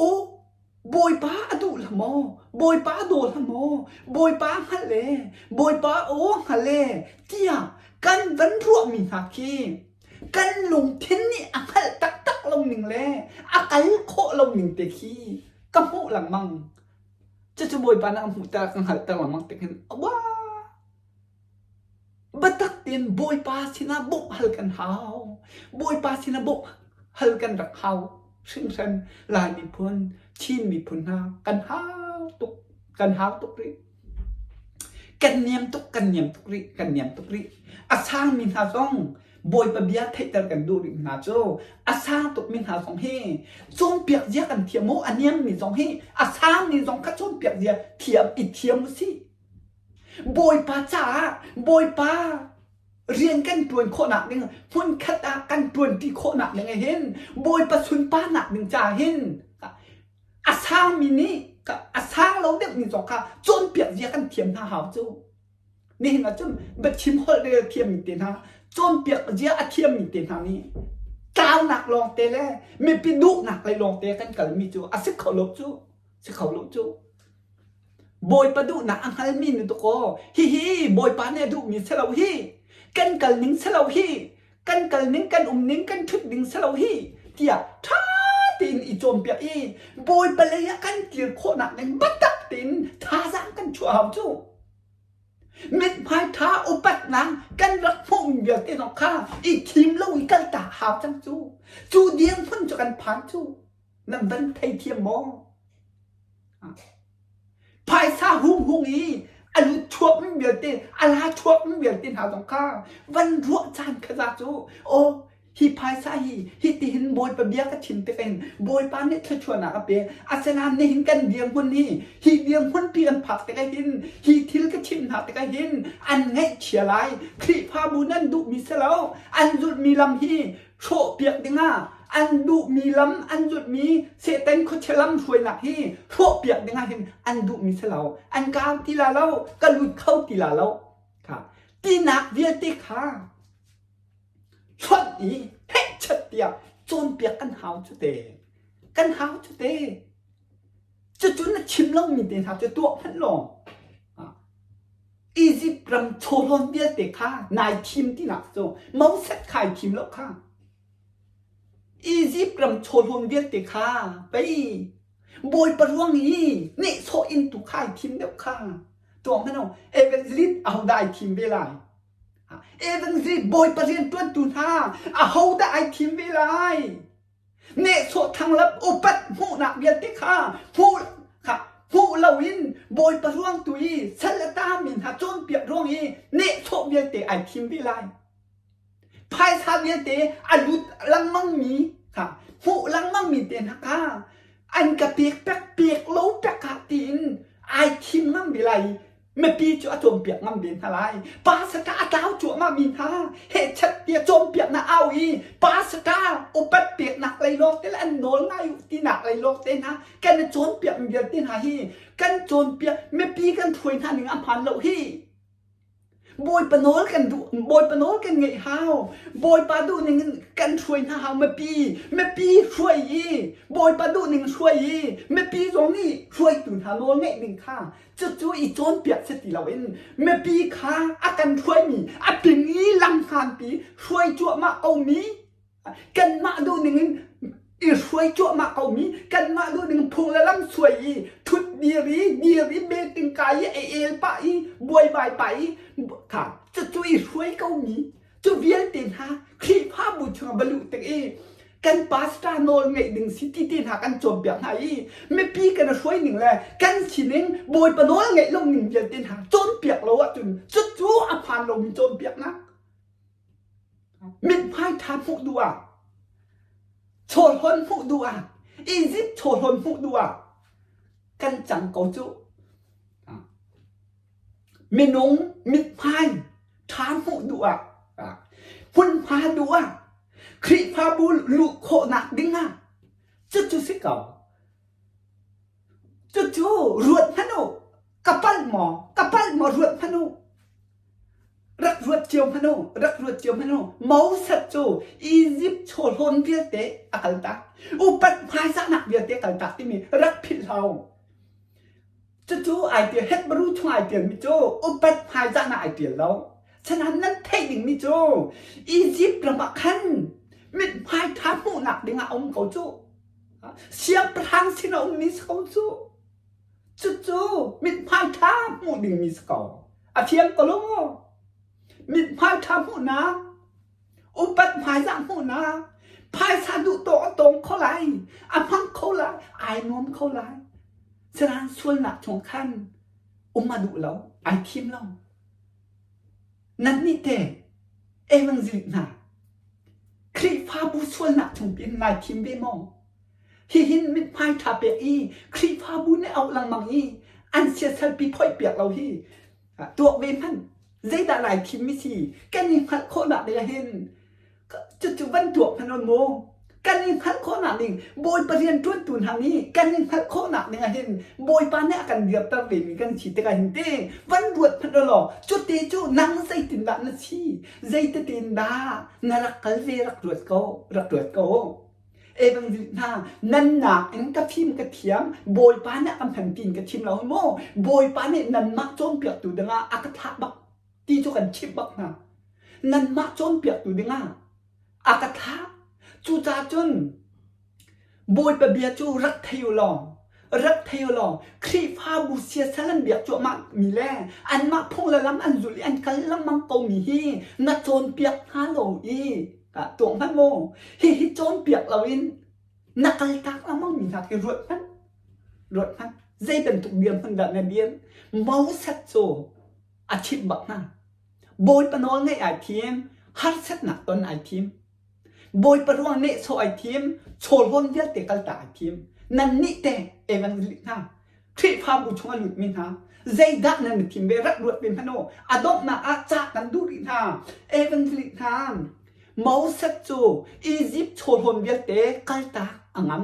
u Bawipa a duh hlah maw Bawipa a daw hlah maw Bawipa a hngalh le Bawipa aw a hngal le tiah kan van ruahmi hna khi kan lungthin nih a hngalh taktak lo ning le a kal khawh lo ning te khi ka hmuh lengmang. Cucu Bawipa nih a hmuhter ka hngalhter lengmang tik hin wah biatak tein Bawipa sinah bawmh hal kan hau. Bawipa sinah bawmh hal kan rak hau. Hringhran Lai miphun, Chin miphun hna kan hau tuk, kan hau tuk rih. Kan niam tuk, kan niam tuk rih, kan niam tuk rih. A sangmi hna zong Bawipa bia theihter kan duh rih hna cu a sang tukmi hna zong hi cawnpiak zia kan thiam u, a niammi zong hi a sangmi zong kha cawnpiak zia thiam i thiam u sih. Bawipa caah Bawipa rian kan ṭuan khawhnak ding hmunkhat ah kan ṭuanṭi khawhnak ding hin Bawipa sunparnak ding caah hin a sangmi nih a sang lo deuhmi zong kha cawnpiak zia kan thiam hna hau cu. Nihin ah cun biachim holh rel thiammi te hna, cawnpiak zia a thiammi te hna nih tlaunak lawngte le mipi duhnak lei lawngte kan kalmi cu a si kho lo cu, si kho lo cu. Bawipa duhnak a hngalmi nih dakaw hihi Bawipa nih a duhmi si lo hi, kan kal ning si lo hi, kan kal ning kan um ning kan ṭhut ding si lo hi tiah ṭha tein i cawnpiak i Bawipa lei ah kan kir khawhnak ding biatak tein thazaang kan chuah hau cu. Mithmai ṭha upatnak kan rak hmuhmi vialte zong kha i thim lo i kaltak hau cang cu. Cu dirhmun cu kan phan cu. Nan van theithiam maw? Phaisa hung hung i a lut chuakmi vialte, a la chuakmi vialte hna zong kha van ruah caan kha za cu aw hi phaisa hi hi tihin Bawipa bia ka chim tik hin Bawipa nih thluachuahnak a pek asinain nihin kan dirhmun hi hi dirhmun pi kan phak tikah hin hi thil ka chimh hna tikah hin an ngaihchia lai Khrihfabu nan duhmi si lo an zulhmi lam hi hrawhpiak dingah an duhmi lam an zulhmi Satan khuachia lam hruainak hi hrawhpiak dingah hin an duhmi si lo an kau ti la lo ka lut kho ti la lo kha tinak vialte kha hlonh i hehchat tiah cawnpiak kan hau cu te kan hau cu te cucu na chim lomi te hna cu tuah hmanh law Egypt ram chawhlawn vialte kha nai thim tinak cu Moses kha ai thim lo kha. Egypt ram chawhlawn vialte kha pei Bawipa ruang i nehsawh in tu kha ai thim deuh kha. Tuah hmanh u, evangelist ahodah ai thim ve lai? Evangelist Bawipa rianṭuantu hna ahodah ai thim ve lai? Nehsawh thanglap upat hmuhnak vialte kha hmuh kha hmuh loin Bawipa ruang tu i sal a tami hna cawnpiak ruang i nehsawh vialte ai thim ve lai. Phaisa vialte a lut lengmangmi kha hmuh lengmangmi te hna kha an ka pek pek pek lo pek ah tiin ai thim ngam ve lai i mipi cu a cawnpiak ngam ve hna lai. Pastor a tlau cuahmah mi hna hehchat tiah cawnpiaknak au i pastor upat peknak lei lawng te le an nawl ngai u tinak lei lawng te hna kan i cawnpiak mi vialte hna hi kan cawnpiak mipi kan hruai hna ning a hmaan lo hi. Bawipa nawl kan duh Bawipa nawl kan ngeih hau. Bawipa duh ning in kan hruai hna hau mipi mipi hruai i Bawipa duh ning hruai i mipi zong nih hruaitu hna nawl ngeih ding kha Cucu i cawnpiak si ti loin mipi kha a kan hruaimi a ping i lamhlanpi hruai cuahmah komi kanmah duhning in i hruai cuahmah komi kanmah duhning phung le lam suai i thut dir i dir i meeting kai i ei el pah i buaibai pah i kha cucu i hruai komi Cu vialte hna Khrihfabu chungah va luh tik i kan pastor nawl ngeih ding si ti te hna kan cawnpiak hna i mipi kan hruai ning le kan sining Bawipa nawl ngeih lo ning vialte hna cawnpiak lo ahcun cucu a phan lomi cawnpiaknak mithmai ṭha hmuh duh ah chawhlawn hmuh duh ah Egypt chawhlawn hmuh duh ah kan cang ko cu. Minung mithmai ṭha hmuh duh ah hmunhma duh ah Khrihfabu luh khawhnak ding ah cucu si ko. Cucu ruat hmanh u. Ka palh maw? Ka palh maw ruat hmanh u. Rak ruat cio hmanh u. Rak ruat cio hmanh u. Moses cu Egypt chawhlawn vialte a kaltak. Upat hmaizahnak vialte a kaltak timi rak philh hlah u. Cucu ai ṭial Hebrew chung ai ṭialmi cu upat hmaizahnak ai ṭial lo. Sanain nan theih dingmi cu Egypt ram ah khan mithmai ṭha hmuhnak dingah a um ko cu. Siangpahrang sin a ummi si ko cu. Cucu mithmai ṭha hmuh dingmi si ko. A fiang ko lo maw? Mithmai ṭha hmuhnak, upat hmaizah hmuhnak, Phaisa duh tawk a tawng kho lai, a hmang kho lai, ai nuam kho lai. Sinain sualnak chung khan um a duh lo, ai thim lo. Nannih te evangelist hna, Khrihfabu sualnak chung piin nai thim ve maw? Hihin mithmai ṭha pek i Khrihfabu nih auh lengmang i an siasalpi phoih piak lo hi tuak ve hmanh. Zeidah nai thimmi si? Kan i hngalh khawhnak ding ah hin cucu van tuak hmanh on mu. Kan i hngalh khawhnak ding Bawipa rianṭuantu hna nih kan i hngalh khawhnak ding ah hin Bawipa nih a kan dirter vemi kan si tikah hin te van ruat hmanh law cuti cu nang zeitindah na si? Zeititin dah na rak kal ve rak ruat ko, rak ruat ko. Evangelist hna nan nakin ka fim ka thiam Bawipa nih a ka hman tiin ka chim lo maw Bawipa nih nanmah cawnpiaktu dingah a ka thlah bak ti cu kan chimh bak hna nanmah cawnpiaktu dingah a ka thlah cucaah cun Bawipa bia cu rak thei u law rak thei u law Khrihfabu siasal an biak cuahmah mi le anmah phung le lam an zulh i an kal lengmang ko mi hi na cawnpiak hna lo i tuah hmanh maw hihi cawnpiak loin na kaltak lengmang mi hna khi ruat hmanh ruat hmanh zei bantuk dirhmun dah na dir Moses cu a chimh bak hna Bawipa nawl ngaih ai thim harsatnak ton ai thim Bawipa ruang nehsawh ai thim chawlhawn vialte kaltak ai thim nannih te evangelist hna Khrihfabu chung a lutmi hna zeidah nan i thim ve rak ruat ve hmanh u a donghnak ah ca kan duh rih hna evangelist hna Moses cu Egypt chawhlawn vialte kaltak a ngam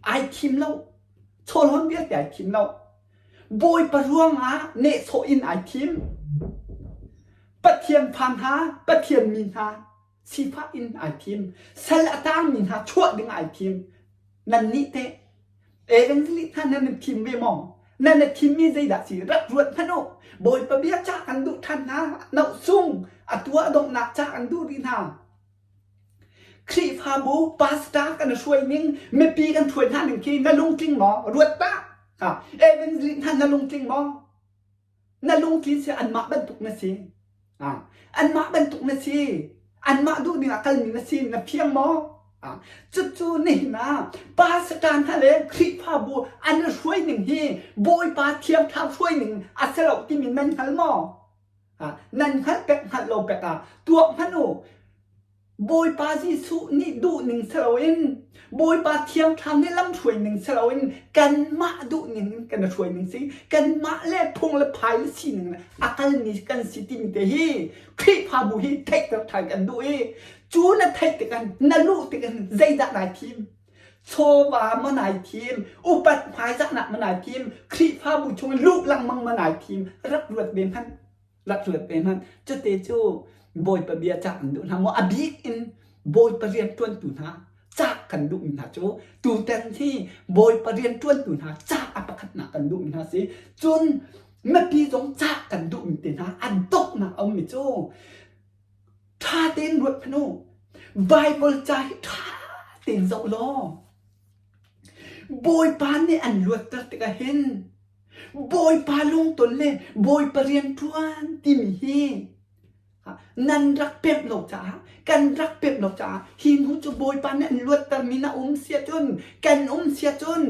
ai thim lo chawhlawn vialte ai thim lo Bawipa ruangah nehsawh in ai thim Pathian fa hna Pathian mi hna sifah in ai thim sal a tangmi hna chuah ding ai thim nannih teh Evangelist hna nan in thim ve maw? Nan i thimmi zeidah si? Rak ruat hmanh u. Bawipa bia ca kan duh ṭhan hna. Nohsung a tuah donghnak ca kan duh rih hna. Khrihfabu pastor kan hruai ning, mipi kan hruai hna ning khi na lungtling maw? Ruat ta. Ha. Evangelist hna na lungtling maw? Na lungthin si anmah bantuk na si. Ah, anmah bantuk na si. Anmah duh ning ah kalmi na si. Na fiang maw? Ah, cucu nihin ah pastor hna le Khrihfabu an i hruai ning hi Bawipa Thiang Thlarau hruai ning a si lo timi nan hngal maw? Ah, nan hngalh pek hngalh lo pek ah tuak hmanh u. Bawipa Jesuh nih duhning si loin Bawipa Thiang Thlarau nih lamhruai ning si loin kanmah duhning in kan i hruai ning si kanmah le phung le phai le sining le a kalmi kan si timi te hi Khrihfabu hi theihter ṭhan kan duh i cu na theih tikah na luh tikah zeidah nai thim chawva maw nai thim upat hmaizahnak maw nai thim Khrihfabu chung luh lengmang maw nai thim rak ruat ve hmanh rak ruat ve hmanh cute cu Bawipa bia cah an duh hna maw a bik in Bawipa rianṭuantu hna cah kan duhmi hna cu tutan hi Bawipa rianṭuantu hna cah a pakhatnak kan duhmi hna si cun mipi zong cah kan duhmi te hna a donghnak a ummi cu ṭha tein ruat hmanh u Bible ca hi ṭha tein zoh law Bawipa nih an luatter tikah hin Bawipa lungton le Bawipa rianṭuan timi hi nan rak pemh lo caah kan rak pemh lo caah hi hnu cu Bawipa nih an luattermi na um si ahcun kan um si ahcun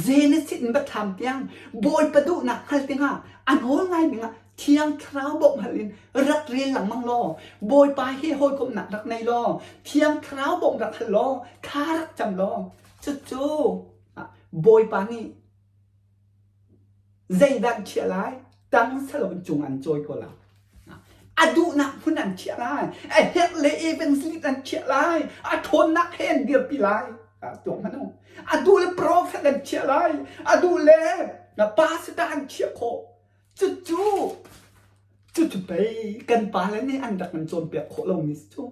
Genesis in Biathlam tiang Bawipa duhnak hngal dingah a nawl ngai dingah Thiang Thlarau bawmh hal in rak rel lengmang law Bawipa he hawikomhnak rak nei law Thiang Thlarau bawmh rak hal law thla rak cam law cucu Bawipa nih Zeidah an chiah lai? Tang saloin cung an cawi ko lai. A duhnak hmun an chiah lai. A herh le evangelist an chiah lai. A ṭhawnnak he an dirpi lai. Tuak hmanh u. A duh le prophet an chiah lai. A duh le pastor an chiah khawh. Cucu, cucu pei kan pale nih an rak kan cawnpiak khawh lomi cu.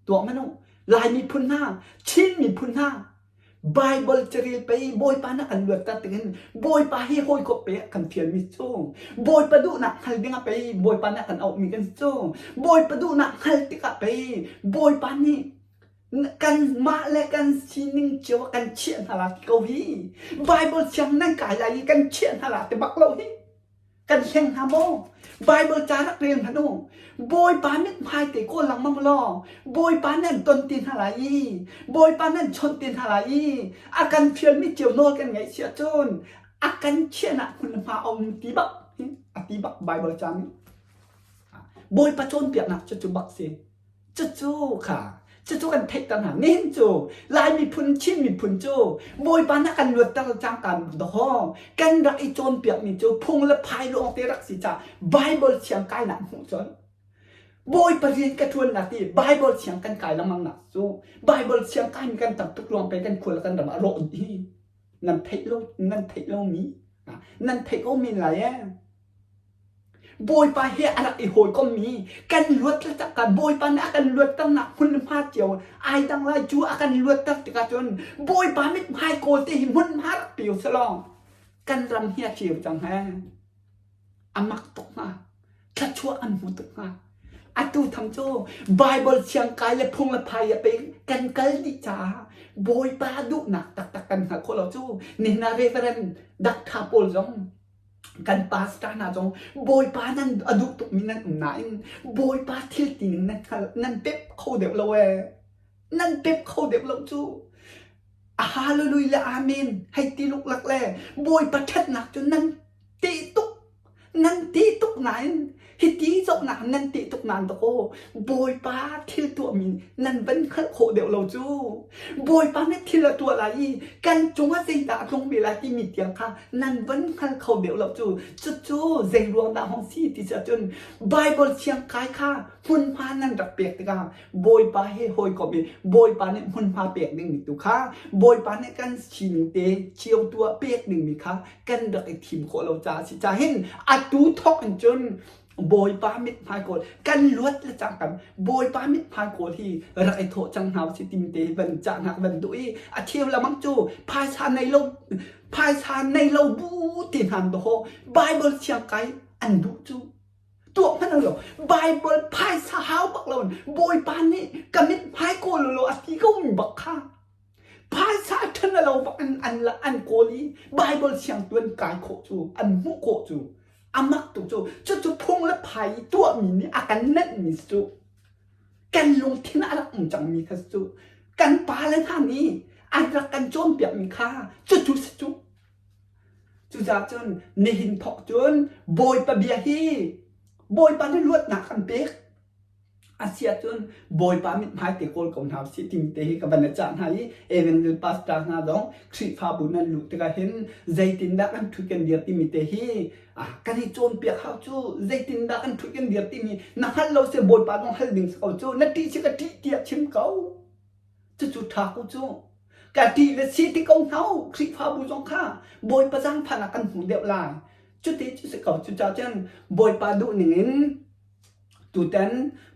Tuak hmanh u. Lai miphun hna, Chin miphun hna, Baibal carel pei Bawipa na kan luatter tingin Bawipa hi hawikom pe kan fialmi cu Bawipa duhnak hngal dingah pei Bawipa nih a kan auhmi kan si cu Bawipa duhnak hngal tikah pei Bawipa nih kanmah le kan sining cio ah kan chiah hna la ti ko hi Baibal siang nan kai lai i kan chiah hna la ti bak lo hi. Kan hleng hna maw? Bible ca rak rel hmanh u. Bawipa mithmai te kawl lengmang law Bawipa nan ton te hna lai i Bawipa nan chawnh te hna lai i a kan fialmi cio nawl kan ngaih si ahcun a kan chiahnak hmun hma a um ti bak a ti bak Bible ca nih. Bawipa cawnpiaknak cu cu bak si. Cucu kha cucu kan theihter hna. Nihin cu Lai miphun, Chin miphun cu Bawipa nih a kan luatter cangka dawh kan rak i cawnpiakmi cu phung le phai lawngte rak si caah Bible thiang kainak hmuh cun Bawipa rian ka ṭuannak ti Bible thiang kan kai lengmang nak cu Bible thiang kaimi kan tam tuk ruang pei kan khua le kan ram ah rawh hi nan theih lo nan theih lomi nan theih ko men lai ee. Bawipa he a rak i hawikommi kan luat taktak kan Bawipa nih a kan luatternak hmun le hma cio ai dang lai cu a kan luatter tikah cun Bawipa mithmai kawl te hi hmunhma rak pe usih law kan ram hi a ceu cang he a mak tuk hnga thluachuah an hmu tuk hnga atu tham cu Bible siang kai le phung le phai a pe kan kal dih caah Bawipa duhnak taktak kan hngalh khawh lo cu nihin ah Reverend Doctor pawl zong kan pastor hna zong Bawipa nan a duh tukmi nan um nain Bawipa thil tining nan hngal nan pep kho deuh lo ee nan pep kho deuh lo cu a hallelujah le amen hei ti luklak le Bawipa ṭhatnak cu nan teh tuk nan teh tuk nain hiti zohnak nan teh tuk nain dakaw Bawipa thil tuahmi nan van hngalh khawh deuh lo cu Bawipa nih thil a tuah lai i kan cungah zeidah a tlung ve lai timi tiang kha nan van hngal kho deuh lo cu cucu zei ruang dah hong si ti si ahcun Bible thiang kai kha hmunhma nan rak pek tikah Bawipa he hawikom i Bawipa nih hmunhma pek dingmi tu kha Bawipa nih kan sining te cio tu ah pek dingmi kha kan rak i thim khawh lo caah a si caah hin atu thawk in cun Bawipa mithmai kawl kan luat le cang kan Bawipa mithmai kawl hi rak i thawh cang hna usih timi te hi van cahnak van duh i a cheu lamang cu phaisa nei lo phaisa nei lo bu ti hna dawh Bible siang kai an duh cu tuah hmanh lo Bible phaisa hau bak lo Bawipa nih ka mithmai kawl lo a ti ko mi bak kha Phaisa ṭhan a lo bak in an an kawl i Bible siang tu an kai khawh cu an hmuh khawh cu a mak tuk cu cucu phung le phai i tuahmi nih a kan nenhmi si cu kan lungthin a rak um cangmi kha si cu kan pale hna nih an rak kan cawnpiakmi kha cucu si cu cucaah cun nihin thawk cun Bawipa bia hi Bawipa nih luatnak kan pek A si ahcun Bawipa mithmai te kawl ko hna usih timi te hi ka van i cah hna i Evangel pastor hna zong Khrihfabu nan luh tikah hin zeitindah kan ṭhut kan dir timi te hi kan i cawnpiak hau cu zeitindah kan ṭhut kan dir timi na hngalh lo si Bawipa zong hal ding si ko cu na ṭih si ka ṭih tiah chim ko cucu ṭha ko cu ka ṭih le si ti ko hna u Khrihfabu zong kha Bawipa zaangfahnak kan hmu deuh lai cuti cu si ko cucaah cun Bawipa duh ning in Tutan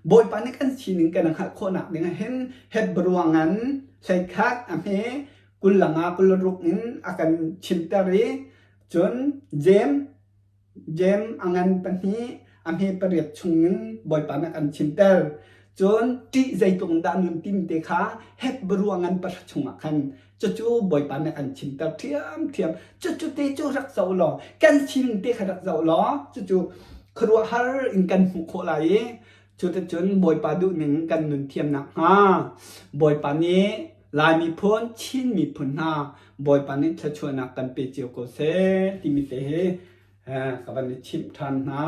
Bawipa nih kan sining kan hngalh khawhnak ding ah hin Hebrew ngan 11 a hme 20 le nga 26 in a kan chimter i cun Jeim Jeim a ngan pahnih a hme pariat chungin Bawipa nih a kan chimter. Cun ṭih zeitluk in dah nun tim te kha Hebrew ngan pahra chungah khan cucu Bawipa nih a kan chimter ṭhiamṭhiam. Cucu te cu rak zoh law kan sining te kha rak zoh law cucu khuaruahhar in kan hmuh khawh lai i cuticun Bawipa duhning kan nun thiam nakhnga Bawipa nih Lai miphun, Chin miphun hna Bawipa nih thluachuahnak kan pe cio ko seh timi te hi ka van i chimh ṭhan hna.